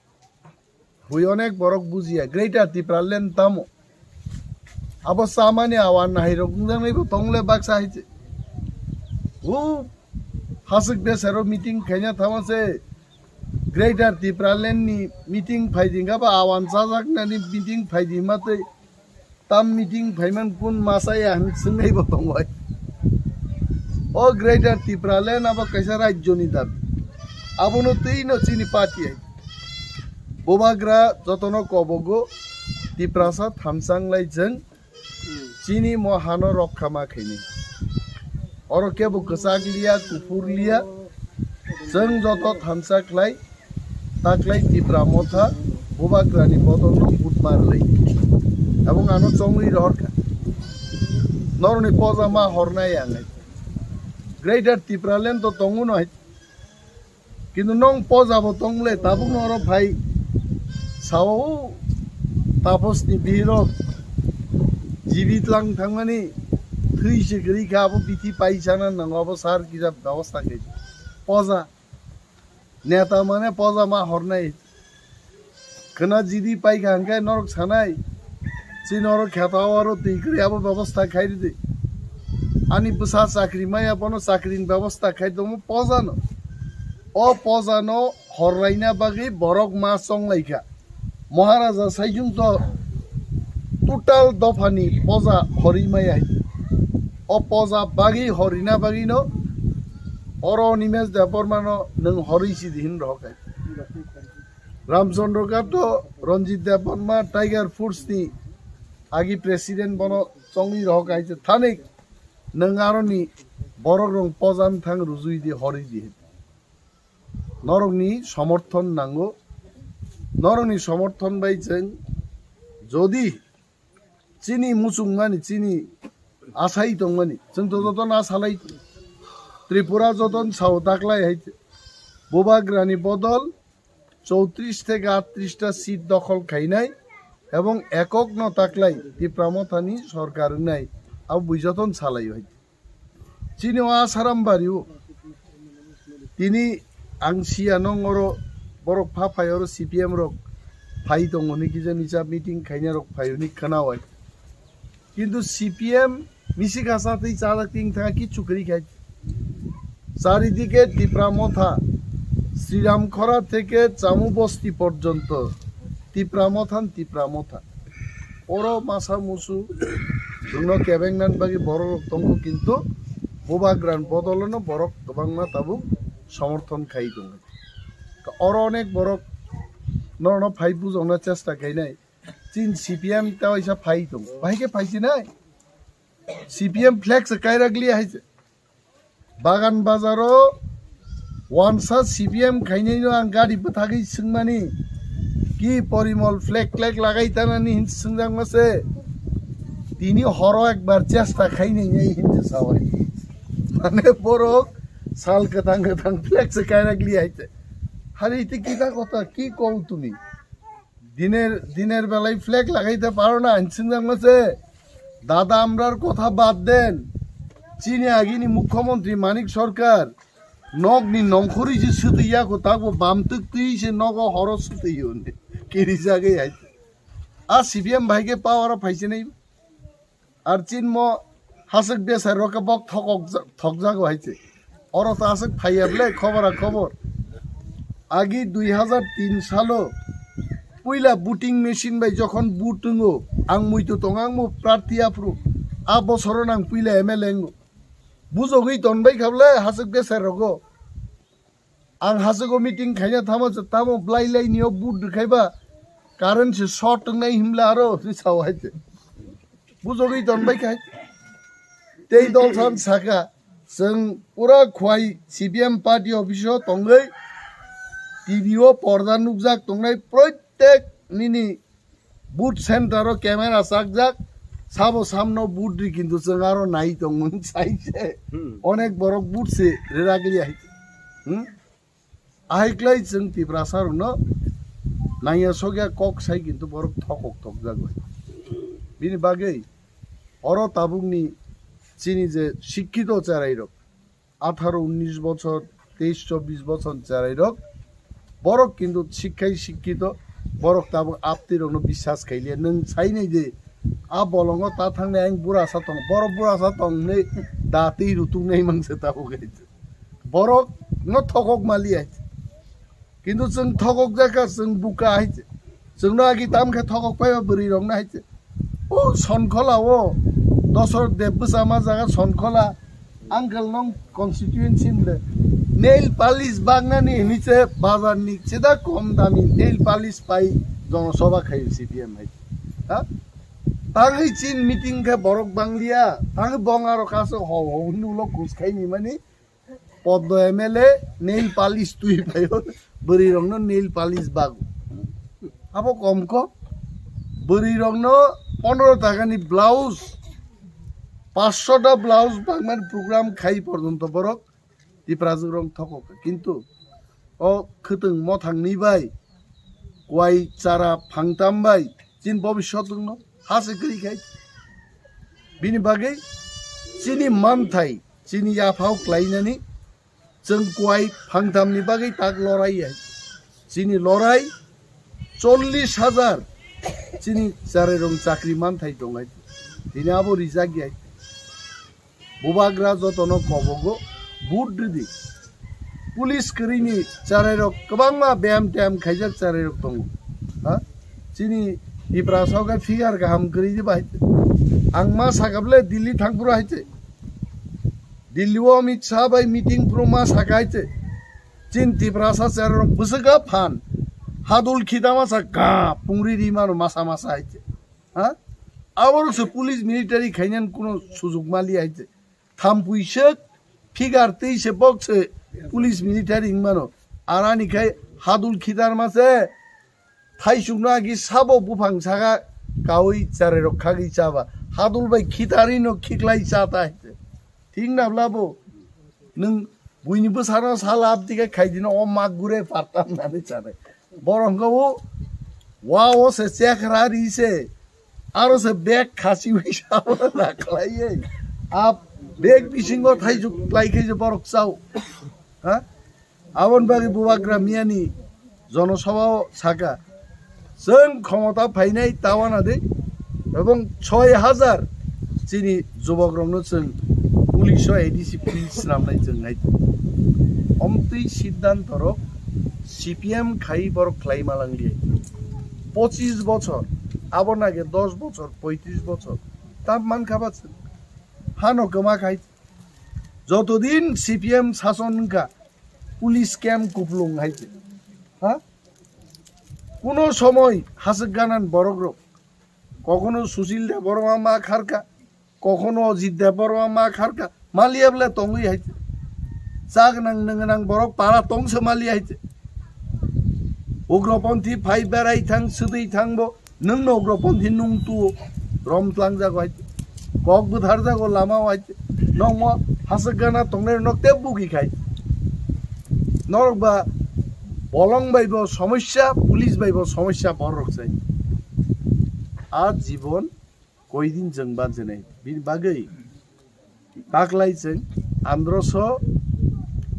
Bui onek borok bujiya Greater Tipraland tamo. Abo samani awan hai rok wngjaknai bo tongle baksa hai se. O hasik besero meeting khaina thama se. Greater Tipraland ni meeting phaidi kha ba awan chajak nani meeting phaidi ma tei tam meeting phaiman kun masa ya hin swngnai bo tongoi. O Greater Tipraland abo kaisa rajyo ni dabi. Abono tei no chini party hai. Bubagra jotono kobogo Tiprasa thamsang lai jeng chini mo hano rokha ma khaini. Oro kebo kwchak liya, kuphur liya, chwng joto thansa khlai, ta khlai Tipra motha, bubagrani bodolno vote mar lai. Abong ano chongwi rohor kha. Noroni poja ma hornai ang hai. Greater Tipraland to tongo no hai. Kintu nong poja bo tong le, tabuk no oro phai sao, tapos ni bihirok jibit lang thangmani thwi se kwrwi kha, abo bithi paisana nango, abo sar kisa bebosta khe. Poja neta mane poja ma hornai. Khwna jidi paikha hwnkhe norok sanai, chini oro kheto aro twi kwrwi abo bebosta khai rwdi. Ani bwsa chakri maya bono chakrini bebosta khai tongmo pojano. O pojano horraina bagwi borok ma chonglaikha. Maharaja saichung to total dophani poja horwi maya hai. O poja bagwi horrina bagwino oro Animesh Debbarmano nwng horwi sidi hin rohor khai. Ramchandra Ghat to Ranjit Debbarma Tiger Force ni agi president bono chongwi rohor kaisa thanik nwng aroni borok rong pojan thang rujui di horwi di. Norokni somorthon nango, norokni somorthon bai chwng jodi chini muchungmani, chini asai tongmani, chwng to jotono asalai Tripura joton sao taklai hai bubagrani bodol chowtris theke aatris ta seat dokhol khainai ebong ekok no taklai Tipra mothani sorkar wngnai abo bui joton salai hai. Chini o Asaram bari o. Tini ang siya nong oro borok pha phai oro C P M rok phai tongo hwnwi kisa misa meeting khaina rok phai hwnwi khwnawai. Kintu C P M misi kasa tei chajak ting thanga kichu kwrwi khai. Charidike Tipra motha, Sriram khora theke Chamu bosti porjonto Tipra mothan Tipra motha. Oro masa musu chwngno kebengnan bagwi borok rok tongo, kintu bubagrani bodolono borok kwbangma tabuk somorthon khai tongo. Oro onek borok norokno phai bujokna chesta khainai. Chin C P M ta waisa phai tongo. Bahai khe phai sinai? C P M flex kairak liya hai se. Bagan bazaro wansa C P M khainai no ang gari bwthagwi swngmani, ki Porimol flag flag lagai tanani hin swngjakma se. Tini horo ekbar chesta khainai nai hin se sawai. Mane borok sal kwthang kwthang flex kairak liya hai se. Hari iti kita kotha ki kou tumi? দিনের, দিনের বেলায় ফ্ল্যাগ লাগাইতে পারো না, আনছিলাম আছে। দাদা, আমরার কথা বাদ দেন। Chini agini mukhyamantri Manik Sarkar nokni nongkhorwi se swtwi ya kho, takbo bamtwk twi se nogo horo swtwi hwnwi kiri jagwi hai. A C P M bai khe power o phaise nai. Ar chinmo hasik besai rok khe bok thokok ja-, thokjago hai se. Oro to aswk phaiya ble khobora khobor. Agi dui hazar tin salo puila voting machine bai jokhon vote wngo, ang muitu tongo, ang bo prarthi aphuru. A bosoro nang puila M L A wngo. Bujogwi tonbai kha ble haswk besai rogo. Ang hajago meeting khaina thamo se, tamo blai lai nio vote rwkhai ba, current se short wngnai himla aro, hwnwi sao hai te. Bujogwi tonbai khai. Tei dol san saka, chwng pura khwai C P M party office o tongwi, T V o porda nukjak tongnai proitek nini Booth center o camera chakjak, sabo samno booth ri, kintu chwng aro nai tongmung sai se. Hmm. Onek borok booth se rirak liya hai. Hmm? Ahai klai chwng Tiprasa rokno Nangya sokya kok sai kintu borok thokok thokjak bai. Bini bagwi oro tabukni chini je sikkito cherairok, atharo unnish bochor, teis chobbish bochor cherairok, borok kintu sikkhai sikkito, borok tabuk aptirokno biswas khailiya. Nwng sainai de, a bolongo ta thangnai ang burasa tong, borok burasa tong hinwi da twi rutuknai mangsa tabuk hai. Borok no thokok maliya. Kintu chwng thokok jakha, chwng buka hai se. Chwngno agi tam khe thokok phaiba bwrwi rokno hai se. O Sonkhola o, Dosor Deb bwsa ma jaga Sonkhola, uncle nong constituency le. Nail polish bagnani hinwi se bazar ni chida kom dami nail polish pai jono soba khai C P M hai. Ha? Tangwi chin meeting khe borok bangliya, tangwi bong aro kaso ho ho hinwi ulo kus khai ni mani. Poddo M L A nail polish twi phaio, bwrwi rokno nail polish bago. Abo kom ko, bwrwi rokno pondro taka ni blouse, panchsho ta blouse bagmani program khai porjonto borok Tiprajwk rok thokok. Kintu o khwtwng mothang ni bai, kwai chara phangtam bai, chin bobiswt wngno hase kwrwi khai. Bini bagwi chini manthai, chini yaphao klainani chwng kwai phangtamni bagwi tak lorai hai. Chini lorai chollish hajar chini cherairok chakri manthai tong hai. Tini abo rijak ya. Bubagra jotono kobogo vote ridi. Police kwrwini cherairok kwbangma beyam teyam khaijak cherairok tongo. Ha? Chini Tiprasa o khe figure kaham kwrwi di bai. Ang ma sakable Delhi thangphuru hai se. Delhi o Amit Shah bai meeting phuru ma saka hai se. Chin Tiprasa cherairok bwswk phan. Hadul khita masa ga pungri ri mano masa masa hai se. Ha? Aborok se police military khainan kuno sujug mali hai se. Thampui se figure tei se bok se police military wng mano. Arani khai hadul khitar ma se thaisukno agi sabo buphang saka kaui cherairok khagwi chaba. Hadul bai khitarino khiklai cha ta hai se. Thik na bla bo? Nwng buini bwsano sal abdi khe khaidino o mak gure partam nani chanai. Borok hwnkha o wa o se chekra ri se, aro se bag khasiwi sabo na khlaiwi. A bag bisingo thaisuk klai khe je borok chao. Ha? Aboni bagwi Bubagra miyani jonosabhao saka, chwng khomota phainai tawana de, ebong soi hajar chini jubokrokno chwng police o A D C police swnamnai chwng hai. Omtwi siddhanto rok C P M khai borok khlai malangliya. Pochis bochor, abo nage dos bochor, poitris bochor, tam mankha ba chwng hano kwma khai. Jotodin C P M sason wngkha, police camp kuplung hai se. Ha? Kuno somoi haswk ganan borok rok. Kokhono Sushil Debbarma ma kharka, kokhono Ajit Debbarma ma kharka. Maliya bole tongwi hai se. Chak nang nang nang borok para tong se maliya hai se. Ugroponthi phai berai thang, swtwi thang bo. Nwng no ugroponthi nung tuo, rom tlang jago hai, kok bwthar jago lama hai, nokmo haswk gana tongnai nok tei bugi khai. Norok ba bolong bai bo somosya, police bai bo somosya borok sai. A jibon koidin chwng bansinai. Bini bagwi taklai chwng androso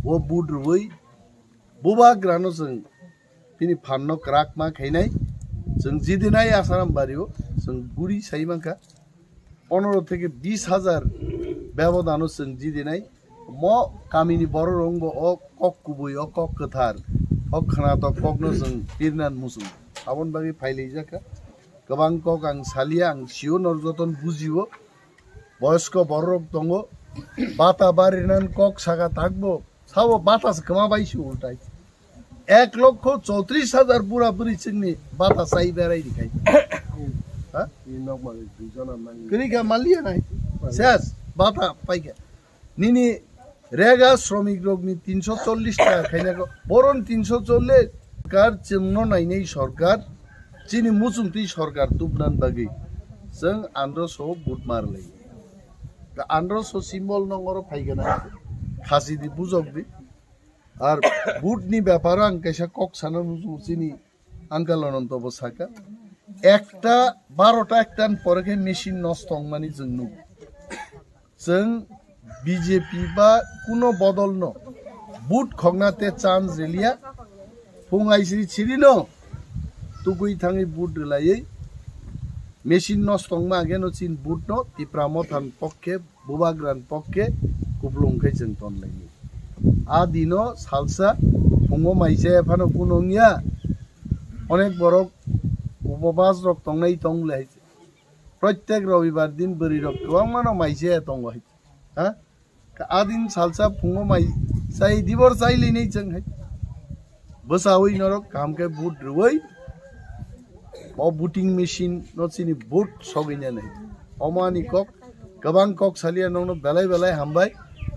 o vote rwui Bubagrano chwng bini phanno kwrak ma khainai. Chwng jidinai Asaram bario chwng guri sai mankha, pondro theke bis hajar bebodano chwng jidinai. Mo kamini bororok wngbo o kok kubui, o kok kwthar, o khwnatok kokno chwng pirnan muchung. Aboni bagwi phailaijak kha. Kwbang kok ang salia, ang sio, nor joton bujio. Boyosko bororok tongo. Bata barinan kok saka takbo. Sabo bata se kwma bai si ultai. Ek lokho chotris hajar bura buri chwngni bata chai berai rikhai. Ha? Kwrwi kha maliya nai. Ses, bata paikha. Nini rega sromik rokni tinso chollish taka khaina ko. Boron tinso chollish. Kar chwngno nainai sorkar, chini muchungtwi sorkar tubnan bagwi. Chwng androso vote mar lai. Androso symbol nongoro phaigana. Khasi di bujok di. Ar vote ni beparo ang kaisa kok sana muchungo chini Uncle Ananto bo saka, ekta barota ektan pore khe machine nosto wngmani chwng nuk. Chwng B J P ba kuno bodol no vote khokna te chance riliya. Phung aisiri chiri no tugui thangwi vote rwlaiwi machine nosto wngma age no chin vote no Tipra Motha ni pokke, Bubagra ni pokke kuplung khe chwng tonlaini. A dino salsa phungo maisa phano kuno wngya. Onek borok upopas rok tongnai tong le hai. Protek robibar din bwrwi rok kwbangma no maisa tongo hai. Ha? Ka adin salsa phungo mai chai dibor chai linai chwng hai. Bwsawi norok kaham khe vote rwui o voting machine no chini vote sogwi nai. Omo ani kok, kwbang kok salia nokno belai belai hambai.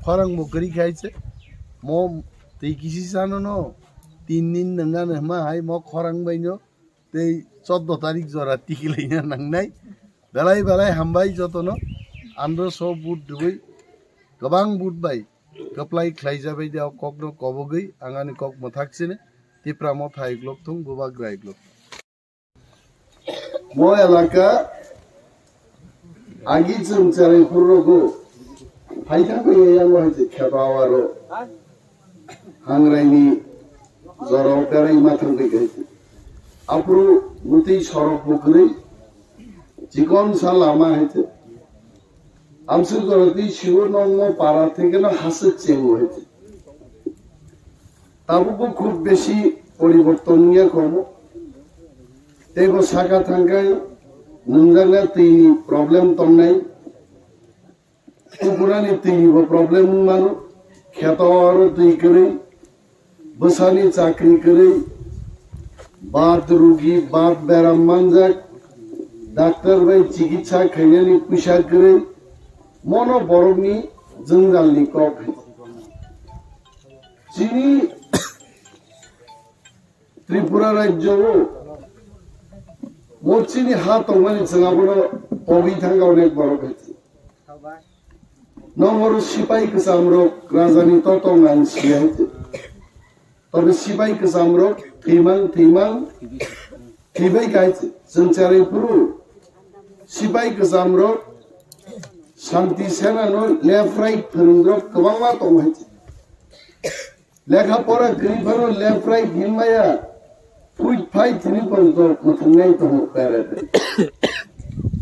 Khorang bo kwrwi khai se. Mo twi kisi sano no tin din nwnga nw hma hai mo khorang bai no tei chordo tarik jora tikilaina nangnai. Belai belai hambai jotono. Andro so vote rwui kwbang vote bai kwplai khlaijabai de o kokno kobogwi ang ani kok mwthak sini Tipra Motha iglok thung, Bubagra iglok thung. Mo elaka agi chwng cherai phuru rogo phaithang bai yang hai se kheto awaro. Hangraini jorao berai ma thangwi khe. Aphuru mutwi sorok bo kwrwi, chikon sa lama hai se. Amswk jora twi siwo nongmo para theke no haswk chengo hai se. Tabukbo khub besi poriborton wngya khomo. Teibo saka thangkhe nungjakna twini problem tongnai. Kukurani twinibo problem wng mano, kheto aro twi kwrwi, bwsani chakri kwrwi, baat rugi, baat beram manjak, daktar bai chikitsa khainani puisa kwrwi, mono borokni jwngjalni kok hai. Chini Tripura rajyo o mochini ha tongmani chwng abono pogwi thangkha onek borok hai. Nongoro sipai kwcham rok rajani totong ang siya hai. Tobe sipai kwcham rok thwimang thwimang thwibai kai chwng cherai phuru sipai kwcham rok Shanti Sena no left right phwrwng rok kwbangma tong hai. Lekha pora kwrwi phano left right hinmaya, phuit phai thini pon to mwthwngnai tongo pere.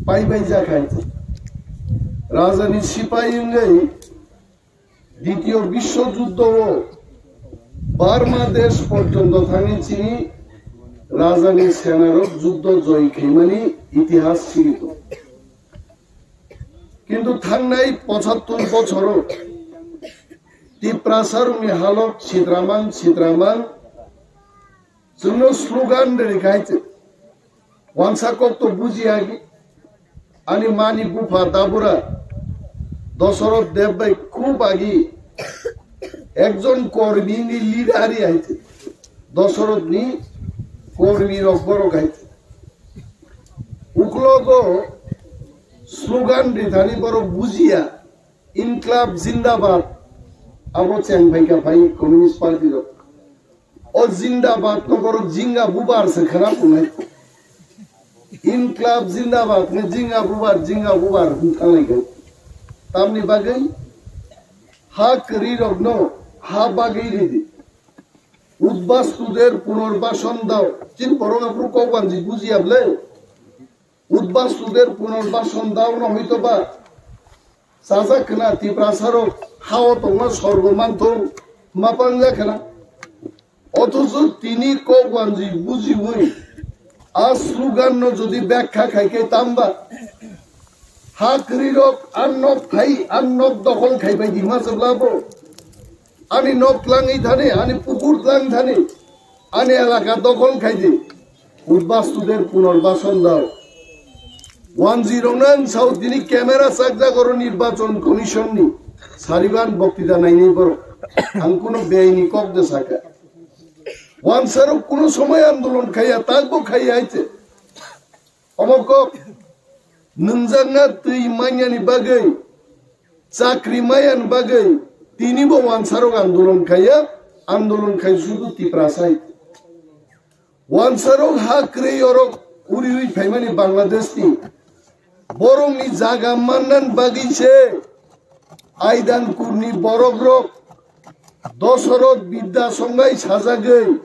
Pai bai ja khai. Rajani sipai wngwi Ditiyo Biswo Juddho o Burma desh porjonto thangwi chini rajani senarok juddho joy khaimani itihas siri tongo. Kintu thangnai pochattor bochoro Tiprasarokni halok sitramang sitramang chwngno slogan rwrwi khai se. Wansa kok to buji agi. Ani mani bupha dabura Dosoroth Deb bai khub agi ekjon kormi ni leader hai se. Dosoroth ni kormi rok borok hai se. Uklogo slogan rithani borok bujiya. Inklab Zindabad, abo cheng phaikha phai Communist Party rok. O Zindabad no borok Jinga Bubar se khwna phunai. Inklab Zindabad ne Jinga Bubar, Jinga Bubar hwn thanglai kha. Tamni bagwi ha kwrwi rok no ha bagwi ridi. Udbastuder punorbason dao. Chin borok aphuru kok banji bujiya ble. Udbastuder punorbason dao no hoito ba. Sajak khna Tiprasarok hao tongma sorgo manthung ma pangja khna. Othocho tini kok wanji bujiwi a slogan no jodi byakha khai khe tamba ha kwrwi rok an nok thai an nok dokhol khai bai di ma chwla bo. Ani nok tlangwi thani, ani pukur tlang thani, ani elaka dokhol khai di. Udbastuder punorbason dao. Wanjwi rokno ang sao tini camera chakjak oro nirbachon commission ni sariban boktita nainai borok. Ang kuno beaini kok de saka. Wansarok kuno somoy andolon khaiya, takbo khaiya haite. Omo kok nwngjakna twi manyani bagwi, chakri mayani bagwi tinibo wansarok andolon khaiya, andolon khai sudu Tiprasa hai. Wansarok ha kwrwi orok uri uri phaimani Bangladesh ni borokni jaga mannan bagwi se Aidankurni borokrok Dosoroth Bidya Songai sajagwi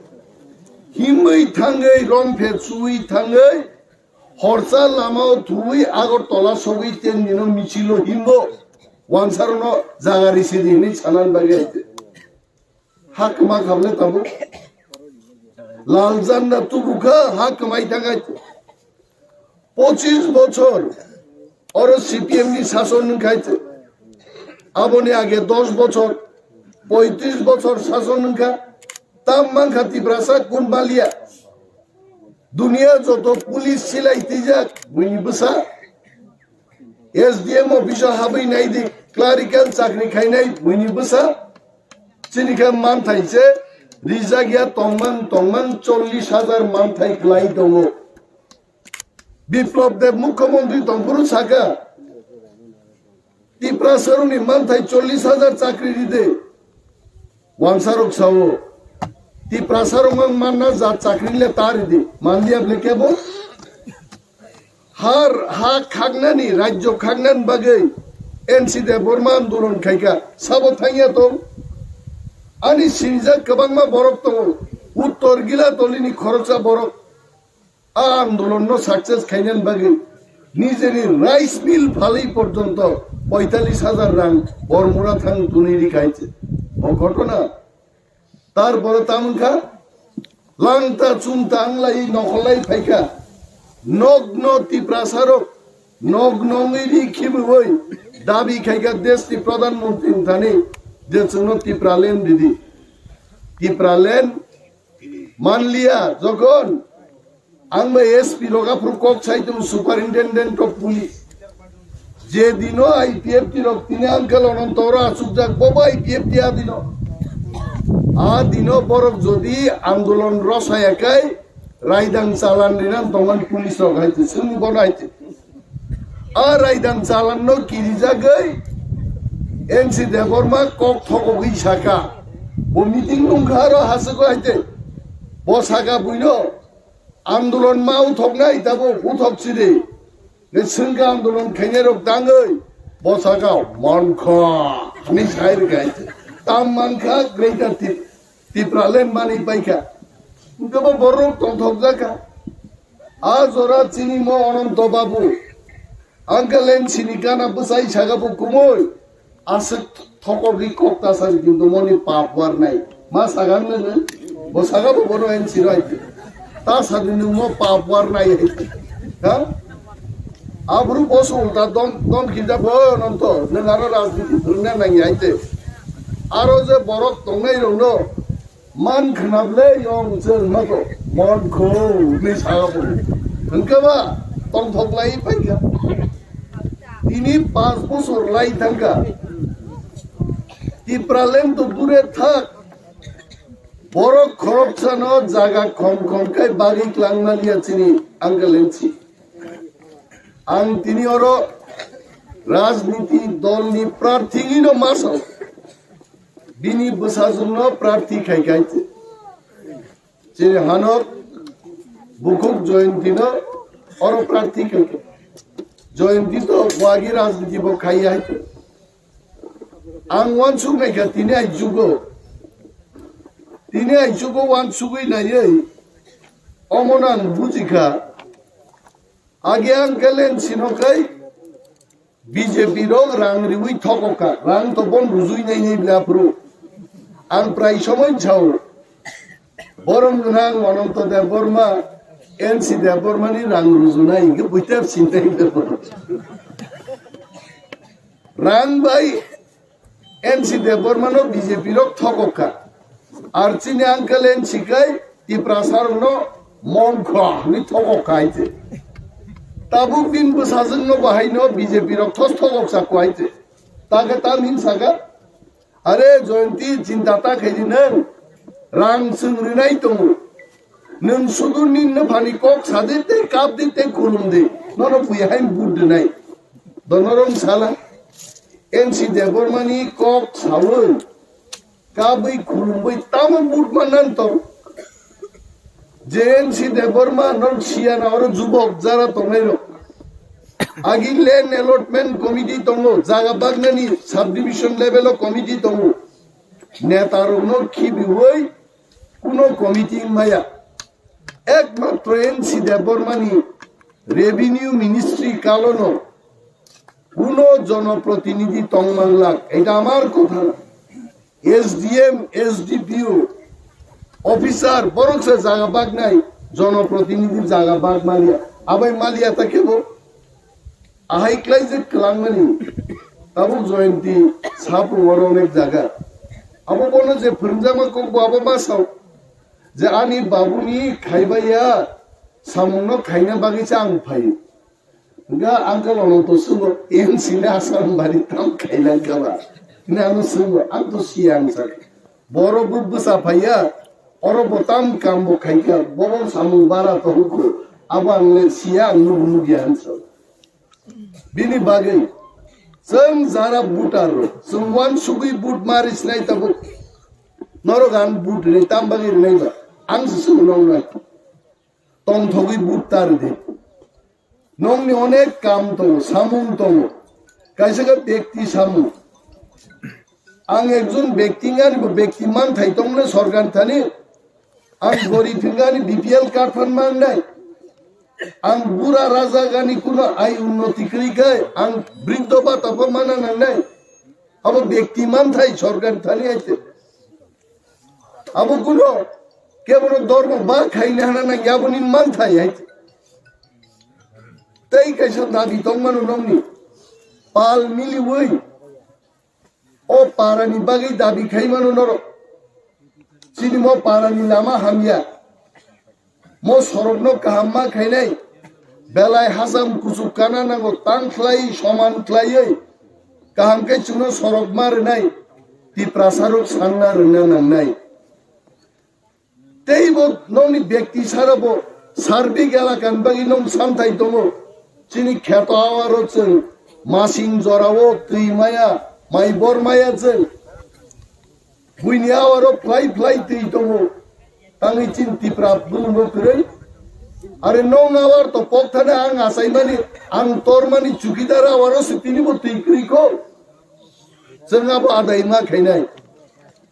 himwi thangwi romphe chuwi thangwi horsa lamao thuwi Agartala sogwi tendino michilo himbo wansarokno jaga risidi hinwi sanan bagwi. Ha kwma kha bole tabuk. Lal janda tubu kha, ha kwmai thangkha. Pochis bochor oro C P M ni sason wngkha. Aboni age dos bochor, poitris bochor sason wngkha. Tam mankha Tiprasa kun balia. Dunia joto police silai twijak buini bwsa. S D M office o habwi naidi, clerical chakri khainai buini bwsa. Chini khe manthai se rijak ya tongmang tongmang chollish hajar manthai kwlai tongo. Biplab Deb mukhyamantri tongphuru saka, Tiprasarokni manthai chollish hajar chakri ride. Wansarok sao, Tiprasarok mang manna jat chakri le ta ride. Manliya bole kebo? Har ha khaknani, rajyo khaknani bagwi N C Debbarma andolon khaikha. Sabo thangya tong? Ani sinijak kwbangma borok tongo. Uttor Gilatolini khoroksa borok a andolonno success khainani bagwi nijeni rice mill phalwi porjonto poitalish hajar rang Bormura thang tuni ri khainse. O ghotona. Tarpore tamungkha langta chungta anglai nokholai phaikha. Nogno Tiprasarok nogno wngwi ri khibiwi dabi khaikha deshni Pradhan Mantri wngthani je chwngno Tipraland ridi. Tipraland manliya jokhon ang bai S P rok aphuru kok sai tongo, Superintendent of Police. Je dino I P F T rok tini uncle Ananto oro achukjak, bo bo I P F T a dino. A dino borok jodi andolon rosaya kai raidang chalan rinan tongan police rok hai te, sini bono hai te. A raidang chalan no kirijagwi N C Debbarma kok thokogwi saka. Bo meeting nungkha aro hasiko hai te. Bo saka buino andolon ma uthoknai tabo uthok sidi. Ne sengka andolon khainai rok tangwi bo saka mankha. Ni sai rwkha hai te. Tam mankha Greater Tip-, Tipraland mani paikha. Hwnkhe bo borok tongthokjakha. A jora chini mo Ananto Babu. Uncle N C ni gana bwsai saka bo kumui. Aswk thokok ri kok ta sari kintu moni pap warnai. Ma saka nwngo. Bo saka bo bono N C roi. Ta sari nwng mo pap warnai. Ha? Abru bosu ulta dom, dom kinta bo Ananto. Nwng aro rajniti phwrwngna nangya hai te. Aro je borok tongnai rokno man khwnable yong chwng mato mon kho ni saga bo. Hwnkhe ba tongthok lai phaikha. Tini panch bosor lai thangkha. Tipraland to dure thak. Borok khoroksano jaga khom khom khe bagwi klangmaliya chini Uncle N C. Ang tini oro rajniti dolni prarthi hino masao. Bini bwsajwkno prarthi khai khai te. Chini hanok bukhuk Joyantino oro prarthi khai khe. Joyanti to wagi rajniti bo khai hai te. Ang wansuk nai kha tini ai jugo. Tini ai jugo wansugwi naiwi omono ang bujikha. Age ang kalen sino kai B J P rok rang riwi thokokha, rang to bon rujui nai nai bla phuru. Ang prai somoi sao, borom gwnang Ananto Debbarma, N C Debbarma ni rang rujunai hingke buitar sintai bla phuru. Rang bai N C Debbarma no B J P rok thokokha. Ar chini uncle N C kai Tiprasa rok no mongkha ni thokokha hai te. Tabuk din bwsajwk no bahai no B J P rok thos thokok sa kwai te. Ta khe tam hin saka. Are Joyanti chinta ta khai di nwng. Rang chwng rinai tongo. Nwng sudur ni no phani kok sadi te kap di te khulum di. Nono bui hai bud dinai. Donorong sala. N C Debbarma ni kok sawi. Kabwi khulumwi tamo bud mannan tong. J N C Debbarma, non siya na oro jubok jara tongnai rok. Agi land allotment committee tongo, jaga bagnani subdivision level o committee tongo. Neta rok no khibiwi kuno committee maya. Ekmatro N C Debbarma ni revenue ministry kalono kuno jonoprotinidhi tongmanglak. Eta amar kotha na. S D M, S D P O, officer, borok se jaga bagnai, jonoprotinidhi jaga bag maliya. Abai maliya ta kebo? Ahai klai je kwlangmani. Tabuk Jayanti, Sapung oro onek jaga. Abo bono je phwrwngjakma kok bo abo ma sao. Je ani babuni khaibaiya samungno khaina bagwi se ang phai. Hwnkhe uncle ono to swbo, N C le aswk bari tam khaina kha ba? Hwnwi ano swbo, ang to siya ang sak. Boro bo bwsa phaiya, oro bo tam kam bo khaikha, bobo samung bara to hukho. Abo ang le siya, ang nuk nukya hinwi sak. Bini bagwi, chwng jara voter rok, chwng uansugwi vote ma rwsinai tabuk. Norok ang vote rwnai, tam bagwi rwnai ba? Ang se swngno wngnai. Tongthogwi vote ta rwdi. Nokni onek kam tongo, samung tongo. Kaisa khe bekti samung. Ang ekjon bekti wngani bo bekti manthai tongmani sorkar thani. Ang gorib hwnkani B P L card phan mangnai. Ang bura raja gani kuno ai unnoti kwrwi khe ang briddho bhata pho mana nangnai. Abo bekti manthai sorkar thani aite. Abo kuno kebono dormo ba khaina hana nang yaboni manthai hai. Tei kaisa dabi tongmano nokni pal miliwi o parani bagwi dabi khaimano norok. Chini mo parani lama hamya. Mo sorokno kaham ma khainai, belai hacham kuchuk kana nango tang khlai soman khlaiwi kaham khe chwngno sorok ma rwnai, Tiprasa rok sanna rwna nangnai. Tei bo nokni bekti sara bo sarbik elakani bagwi nong santhai tongo. Chini kheto awaro chwng masing jorao twi maya, mai bor maya chwng. Buini awaro phlai phlai twi tongo. Tangwi chini Tipra bumungbo kwrwi. Are nong awar to pok thani ang achaimani, ang tormani chukidar awaro se tini bo twi kwrwi kho. Chwng abo adai ma khainai.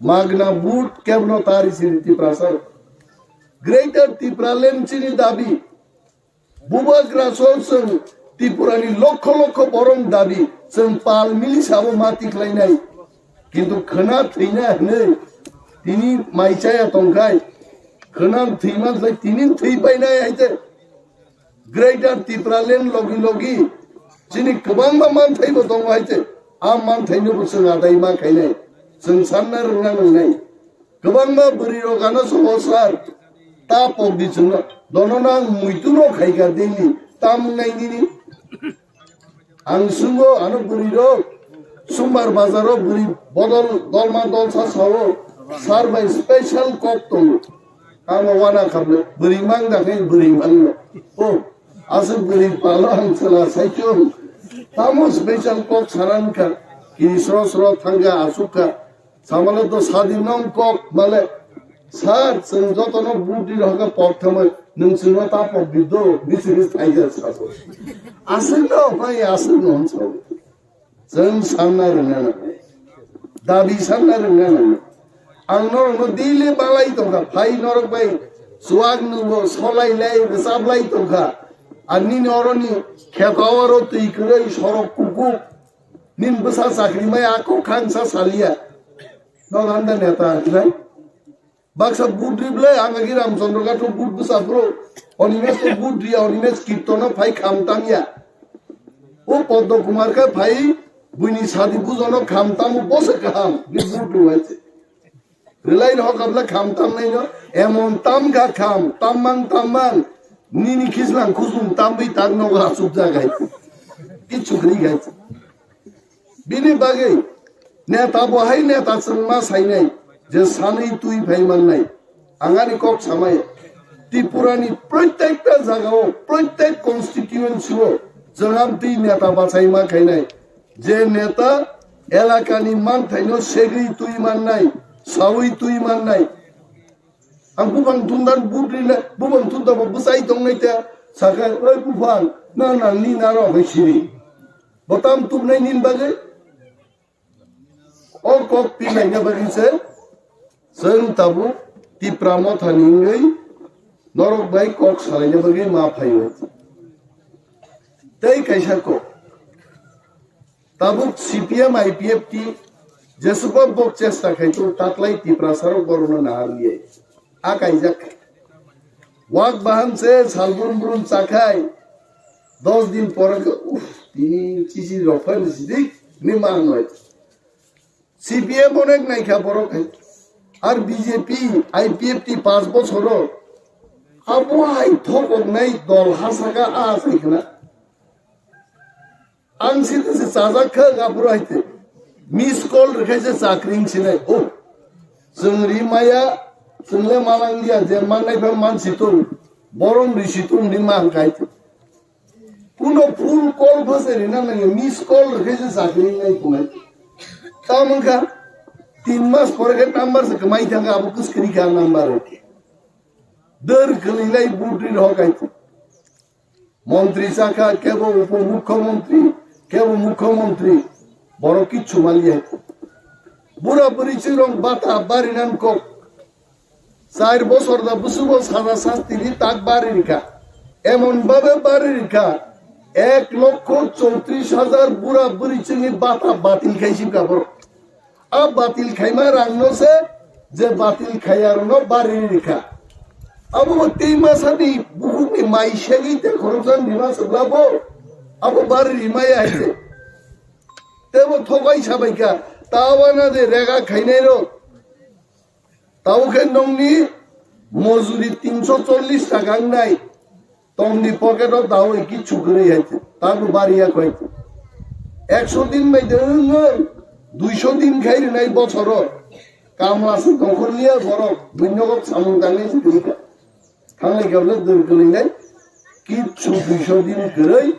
Magna vote kebno tari sini Tiprasa. Greater Tipraland chini dabi. Bubagra so chwng Tripurani lokho lokho borok dabi chwng pal mili sabo ma tikhlainai. Kintu khwna thwina hwnwi tini mai chaya tongkhai. Khwna thwima khlai tini thwi painai hai te. Greater Tipraland logi logi chini kwbangma manthai bo tongo hai te. A manthai no bo chwng adai ma khainai. Chwng sanna rwngna nangnai. Kwbangma bwrwi rok ano sobo sar. Ta pok di chwngno. Dono nang muitu no khaika daily. Tam nai nini. Ang sungo ano bwrwi rok. Sumbar bazar o bwrwi bodol dolma dolsa sawo. Sar bai special kok tongo. Ang wana khamle bwrwi mang da khe bwrwi mang no. O aswk bwrwi palo ang chwla saichung. Tamo special kok saran kha. Kini sro sro thangka asuk kha. Samale to sadi nong kok male. Sir, chwng jotono vote di rohorkha pok thangwi, nwng chwngno ta pok di do, bisi bisi thaija sabo. Aswk no, bai aswk no hwnso. Chwng sanna rwngna nangnai. Dabi sanna rwngna nangnai. Ang norokno daily balai tongkha, phai norok bai chuak nungbo, solai lai, rwchap lai tongkha. Ar nini oroni kheto oro twi kwrwi, sorok kukuk. Nini bwsa chakri mai ako khangsa saliya. Nokha hwnda neta hinai. Baksa vote ri bwle, ang agi Ramchandra Ghat o vote bwsa phuru. Animesh to vote riya, Animesh Kirtona phai kham tamya. O Padma Kumar khe phai buini sadi bujono kham tamo bose kaham. Ni vote rwai se. Rwlai no hokabla kham tamnai no. Emon tam kha kham, tammang tammang. Nini khislang khusung tambwi tak nogo asuk jagai. Kichu khri gai. Bini bagwi neta bo hai neta chwng ma sainai je sanwi twi phai mannai. Ang ani kok samai Tripura ni proitekta jaga o, proitek constituency o chwng amtwi neta bachai ma khainai. Je neta elaka ni manthai no segwi twi mannai, sawi twi mannai. Ang buphang thumdan but rinai, buphang thumda bo bwsai tongnai te sakha, "Oi buphang, na nangni naro hai siri." Bo tam tubnai nini bagwi? O kok twi laina bagwi se chwng tabuk Tipra Mothani wngwi norok bai kok salaina bagwi ma phaio. Tei kaisa kok, tabuk C P M I P F T jeswk bok chesta khai tongo, taklai Tiprasarok borokno naharliya. A kaijak. Wak bahan se salbrum brum chakhai. Dos din pore ke, "Uff, tini chichi rok phai sidik ni ma noi." C P M onek naikha borok hai. Ar B J P, I P F T pas bosoro. Abo hai thokok nai dol hasaka a sai khna. Ang sini se chajak kha, aphuru hai te. Miss call rwkhe se chakring sinai. Oh, chwng ri maya, chwng le manang liya, je mannai pha man si tung. Borom ri si tung ni man kai te. Kuno full call pha se rina nang, miss call rwkhe se chakring nai kunai. Tamang kha, tin mas pore khe number se kwmai thang kha, abo kwskri kha number rwkhe. Dor kwlwi lai but ri rw kai te. Montri chakha, kebo upomukhyamantri, kebo mukhyamantri, borok kichu maliya. Bura buri chirong bata bari nan kok. Char bosor da busubo saja sasti ni tak bari rikha. Emon babe bari rikha. Ek lokho chowtris hajar bura buri chini bata batil khai sibka borok. A batil khaima rangno se je batil khaiya rokno bari rikha. Abo bo tei masani bukhukni mai segwi te khoroksa nima sibla bo abo bari rimaya hai se. Tebo thokai sabaikha, tawana de rega khainai rok. Tabo khe nongni mojuri tinsho chollish taka wngnai. Tongni pocket o dawi kichu kwrwi hai, tabo bariya koi. Ekso din bai de wng, duisho din khai rwnai bosoro. Kamla se tongkhorliya borok, buino kok samung tangnai se kwrwi kha. Thanglai khe dor kwrwi nai, kichu duisho din kwrwi,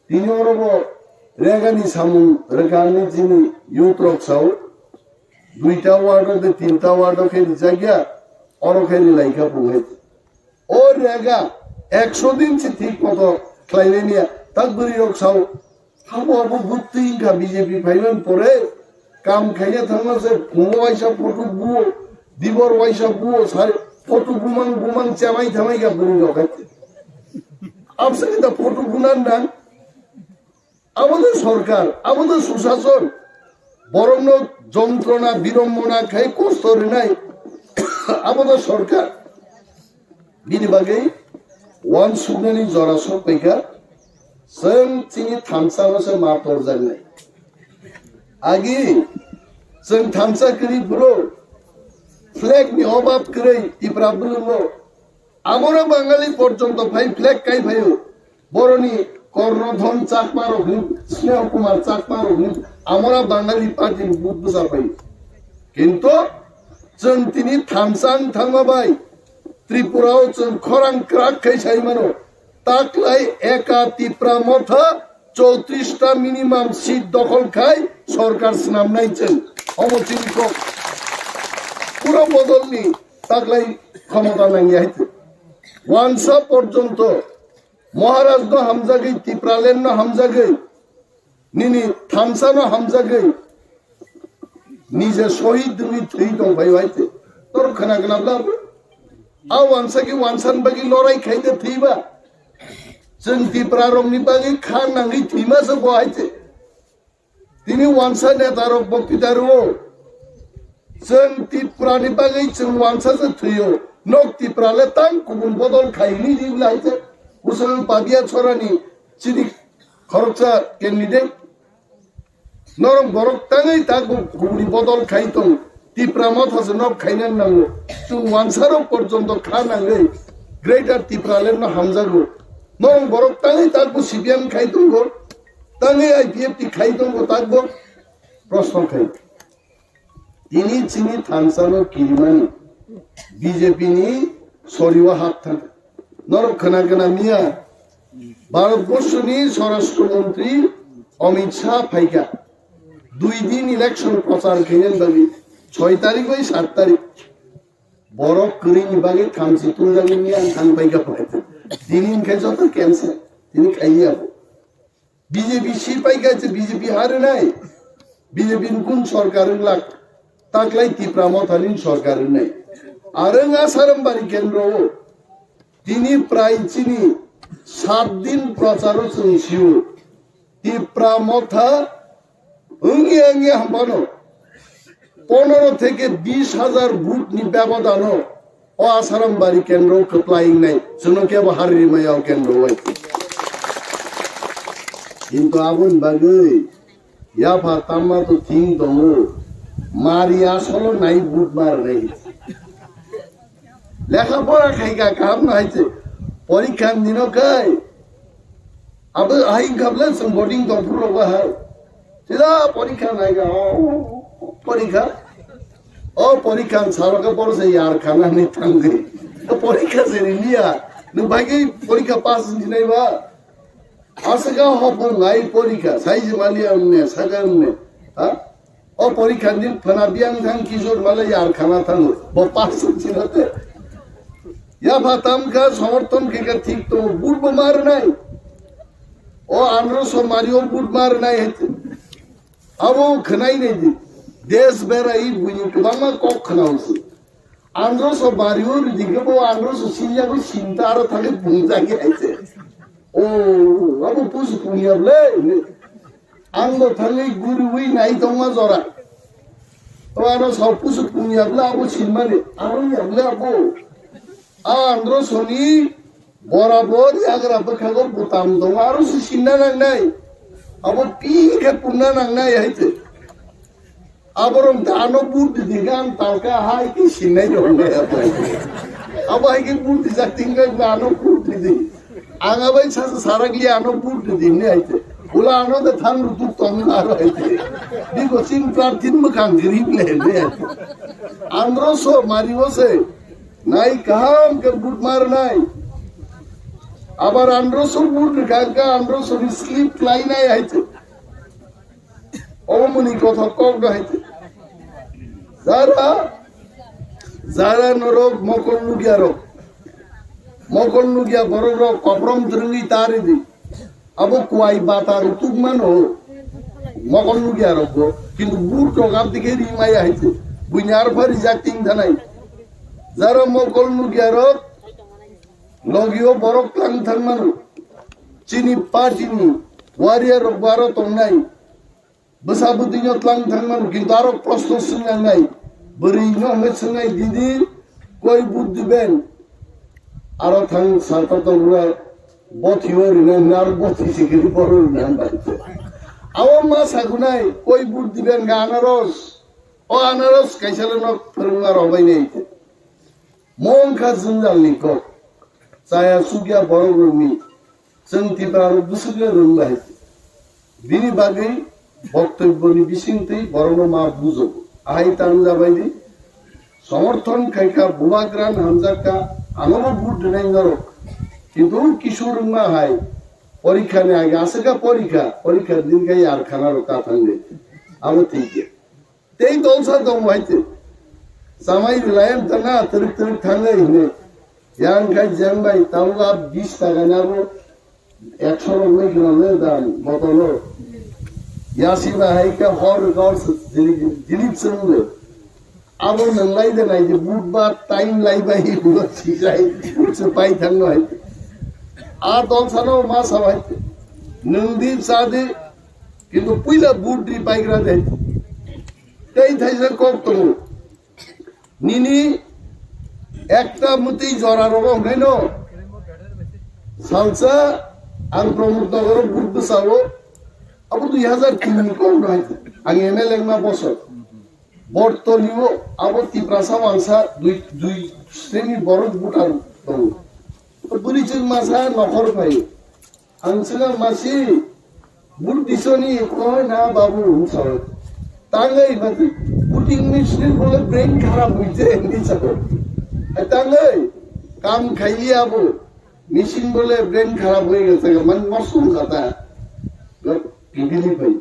tini oro bo regani samung rwkha hwnwi chini youth rok sao. Duita ward o de tinta ward o khe rijak ya, oro khe rilai kha bung hai. O rega ekso din se thik moto khlainai niya, tak bwrwi rok sao, "Habo abo bwtwi wngkha B J P phaiman pore, kam khaina thangma se phungo waisa photo buo, dibor waisa buo, sari photo bumang bumang chamai thamai kha bwrwi rok hai." Absani da photo bunan nang, abo da sorkar, abo da susason, borokno jontrona birombona khai kosto rinai, abo da sorkar. Bini bagwi wansuknani jora sok paikha, chwng chini thansa no se ma torjaknai. Agi chwng thansa kwrwi phuru flag ni obab kwrwi Tipra bwrwino amora Bangali porjonto phai flag kai phaio. Boroni Kornodhon Chakma rok hin, Sneho Kumar Chakma rok hin, amora Bangali party ni but bwsa pai. Kintu chwng tini thansa wng thangma bai Tripura o chwng khorang kwrak khai sai mano. Taklai eka Tipra Motha chowtris ta minimum seat dokhol khai sorkar swnamnai chwng. Omo chini kok. Pura bodol ni taklai khomota nangya hai. Wansa porjonto Maharaj no hamjagwi, Tipraland no hamjagwi, nini thansa no hamjagwi, nije sohid wngwi thwi tong phaio hai te. Tor khna khna bla bo. A wansa ki wansa ni bagwi lorai khai de thwiba. Chwng Tipra rok ni bagwi kha nangwi thwima se bo hai te. Tini wansa neta rok boktita rwo. Chwng Tipra ni bagwi chwng wansa se thwio. Nok Tipra le tang kubun bodol khai ni di lai te. Kusang Pabiya Chorani chini khoroksa candidate. Norok borok tangwi tak kubuni bodol khai tong. Tipra Motha se nok khaina nango. Chwng wansa rok porjonto kha nangwi Greater Tipraland no hamjago. Norok borok tangwi tak bo C P M khai tongo. Tangwi I P F T khai tongo tak bo. Proshno khai. Tini chini thansa no kirimani B J P ni soriwa hap thang. Norok khna khna miya Bharat Borsho ni Swarashtra Mantri Amit Shah phaikha. Dui din election prochar khainani bagwi, choi tarik bai sat tarik. Borok kwrwini bagwi thamchi tungjagwi miyang thang pai kha pai. Tini hinkhe joto cancel. Tini khaiya bo. B J P si pai kha se B J P harwnai. B J P ni kun sorkar wnglak. Taklai Tipra Mothani sorkar wngnai. Arwng Asarambari kendro o. Tini prai chini sat din procharo chwng sio. Tipra Motha wngya wngya hampano pondro theke bish hajar vote ni bebodano o Asarambari kendro kwplai wngnai, chwngno kebo hari rimaya o kendro bai. Kintu aboni bagwi yapha tamma to thing tongo, mari asolo nai vote mar nai. Lekha pora khai kha, kaham no hai se. Porikha ni dino kai. Abo hai wngkha bwle chwng boarding tong phuru rok bo hai. Sida porikha nai kha, o, porikha. O porikha ni salo khe boro se yar khana ni thangwi. O porikha se ri liya. Nwng bai khe porikha pass wngkhe nai ba. Aswk a hopung ai porikha, sai se maliya wngni, saka wngni. Ha? O porikha din phana biyang thang kisor mala yar khana thango. Bo pass wngsi na te. Yapha tam kha, somorthon khe kha thik tongo, vote bo mar nai. O andro so mari o vote mar nai hai te. Abo khwnai nai di. Desh berai buini kwbangma kok khwna wngsi. Andro so bari o ridi khe bo andro so sinjago sinta aro thangwi pungjagwi hai se. O, abo pusu pungya bwle. Ang bo thangwi guriwi nai tongma jora. To ano sao pusu pungya bwle abo sinmani. Aro ya bwle abo. A andro soni borabor yagra bwkhago butam tongo. Aro se sinna nangnai. Abo pi khe punna nangnai hai se. Aborok da ano vote di di, ang talka hai ki sinai rok ne. Abo hai ki vote di jak tingka da ano vote di di. Ang abai sa sa sarak li ano vote di di ne hai te. Ula ano da thang rutuk tong aro hai te. Di ko sing prathin mukang giri le ne hai te. Andro so mari wo se. Nai kaham ke vote mar nai. Abar andro so vote di kangka andro so ni slip lai nai hai te. Obo muni kothok kok no hai te. Jara, jara norok mokol nukya rok. Mokol nukya borok rok koprom drwngwi tari di. Abo kuai bata rutuk mano. Mokol nukya rok bo. Kintu bur tokap dikhe ri maya hai te. Buini arpha rijak ting thanai. Jara mokol nukya rok. Logio borok tlang thang mano. Chini party ni warrior rok bo aro tongnai. Bwsa bwtwino tlang thang mano, kintu aro proshno swngnai. Bwrwi no hwnwi swngnai, "Didi, koi vote diben?" Aro thang salta tongwra bothi o rina hwnwi aro bothi sikiri boro rina hwnbai. Abo ma sagunai, "Koi vote diben?" Ga anaros. O anaros kaisa le nok phwrwngma rok bai nai. Mo wngkha jwngjal ni kok. Chaya chukya borok rokni chwng Tipra rok bwswk le rwng bai. Bini bagwi boktobbo ni bisingtwi borok no ma bujo. Ahai tang jabai di. Somorthon khaikha bubagra hamjakka ano bo vote rwnai norok. Kintu kisur wngma hai porikha ni age aswk kha porikha, porikha din khe yar khana rok ta thang di. Abo thik ya. Tei dolsa tongo hai se. Chamai rwlai ang tana twrwk twrwk thangwi hwnwi. Yang khai jeng bai tabuk a bish taka ni abo ekso rok nai khna le dan botolo. Yasi ba hai khe hor hor jilip chwng le. Abo nwng lai de nai de budbar time lai bai hwnwi sijai se pai thang no hai. A dolsa no ma sa hai. Nwng di cha di kintu puila bud di pai gra de. Tei thaisa kok tongo. Nini ekta mwtwi jora rogo hwnwi no. Salsa ang Pramod Nogoro bud bwsao abo dui hazar tin ni kok no hai. Ang M L A wngma bosor. Bortoni o abo Tiprasa wangsa dui, dui sreni borok butar tongo. Bwrwi chwng masa nokhor phai. Ang swngam masi, "Bud disoni koi na babu?" hwn sao. Tangwi masi, "Voting machine bole brain kharap hoise," hwnwi sao. Hai tangwi, "Kam khailiya bo, machine bole brain kharap hoi gese," man mosum kata. Pibili bai.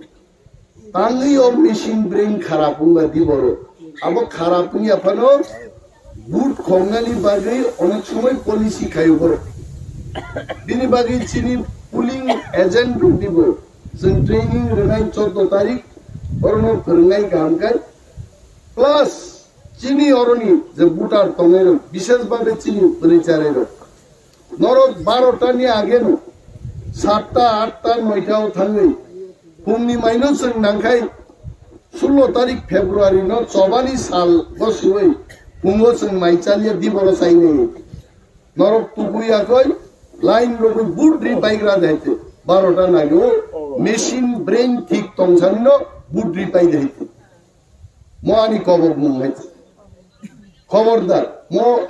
Tangwi o machine brain kharap wngba di borok. Abo kharap wngya phano Vote khongnani bagwi onek somoi policy khaio borok. Bini bagwi chini polling agent roknibo chwng training rwnai chordo tarik, orono phwrwngnai kaham khe. Plus chini oroni je voter tongnai rok, bishesh bhabe chini bwrwi charai rok, norok baro ta ni age no satta, atta, noita o thangwi phungni maino chwng nangkhai sullo tarik February no chobani sal bo siwi phungo chwng mai chaliya di boro chainai. Norok tubui yakoi line rogwi vote ri paigra daite baro ta nagi o machine brain thik tongsanino vote ri pai daite. Mo ani kobok mung hai. Khobordar, mo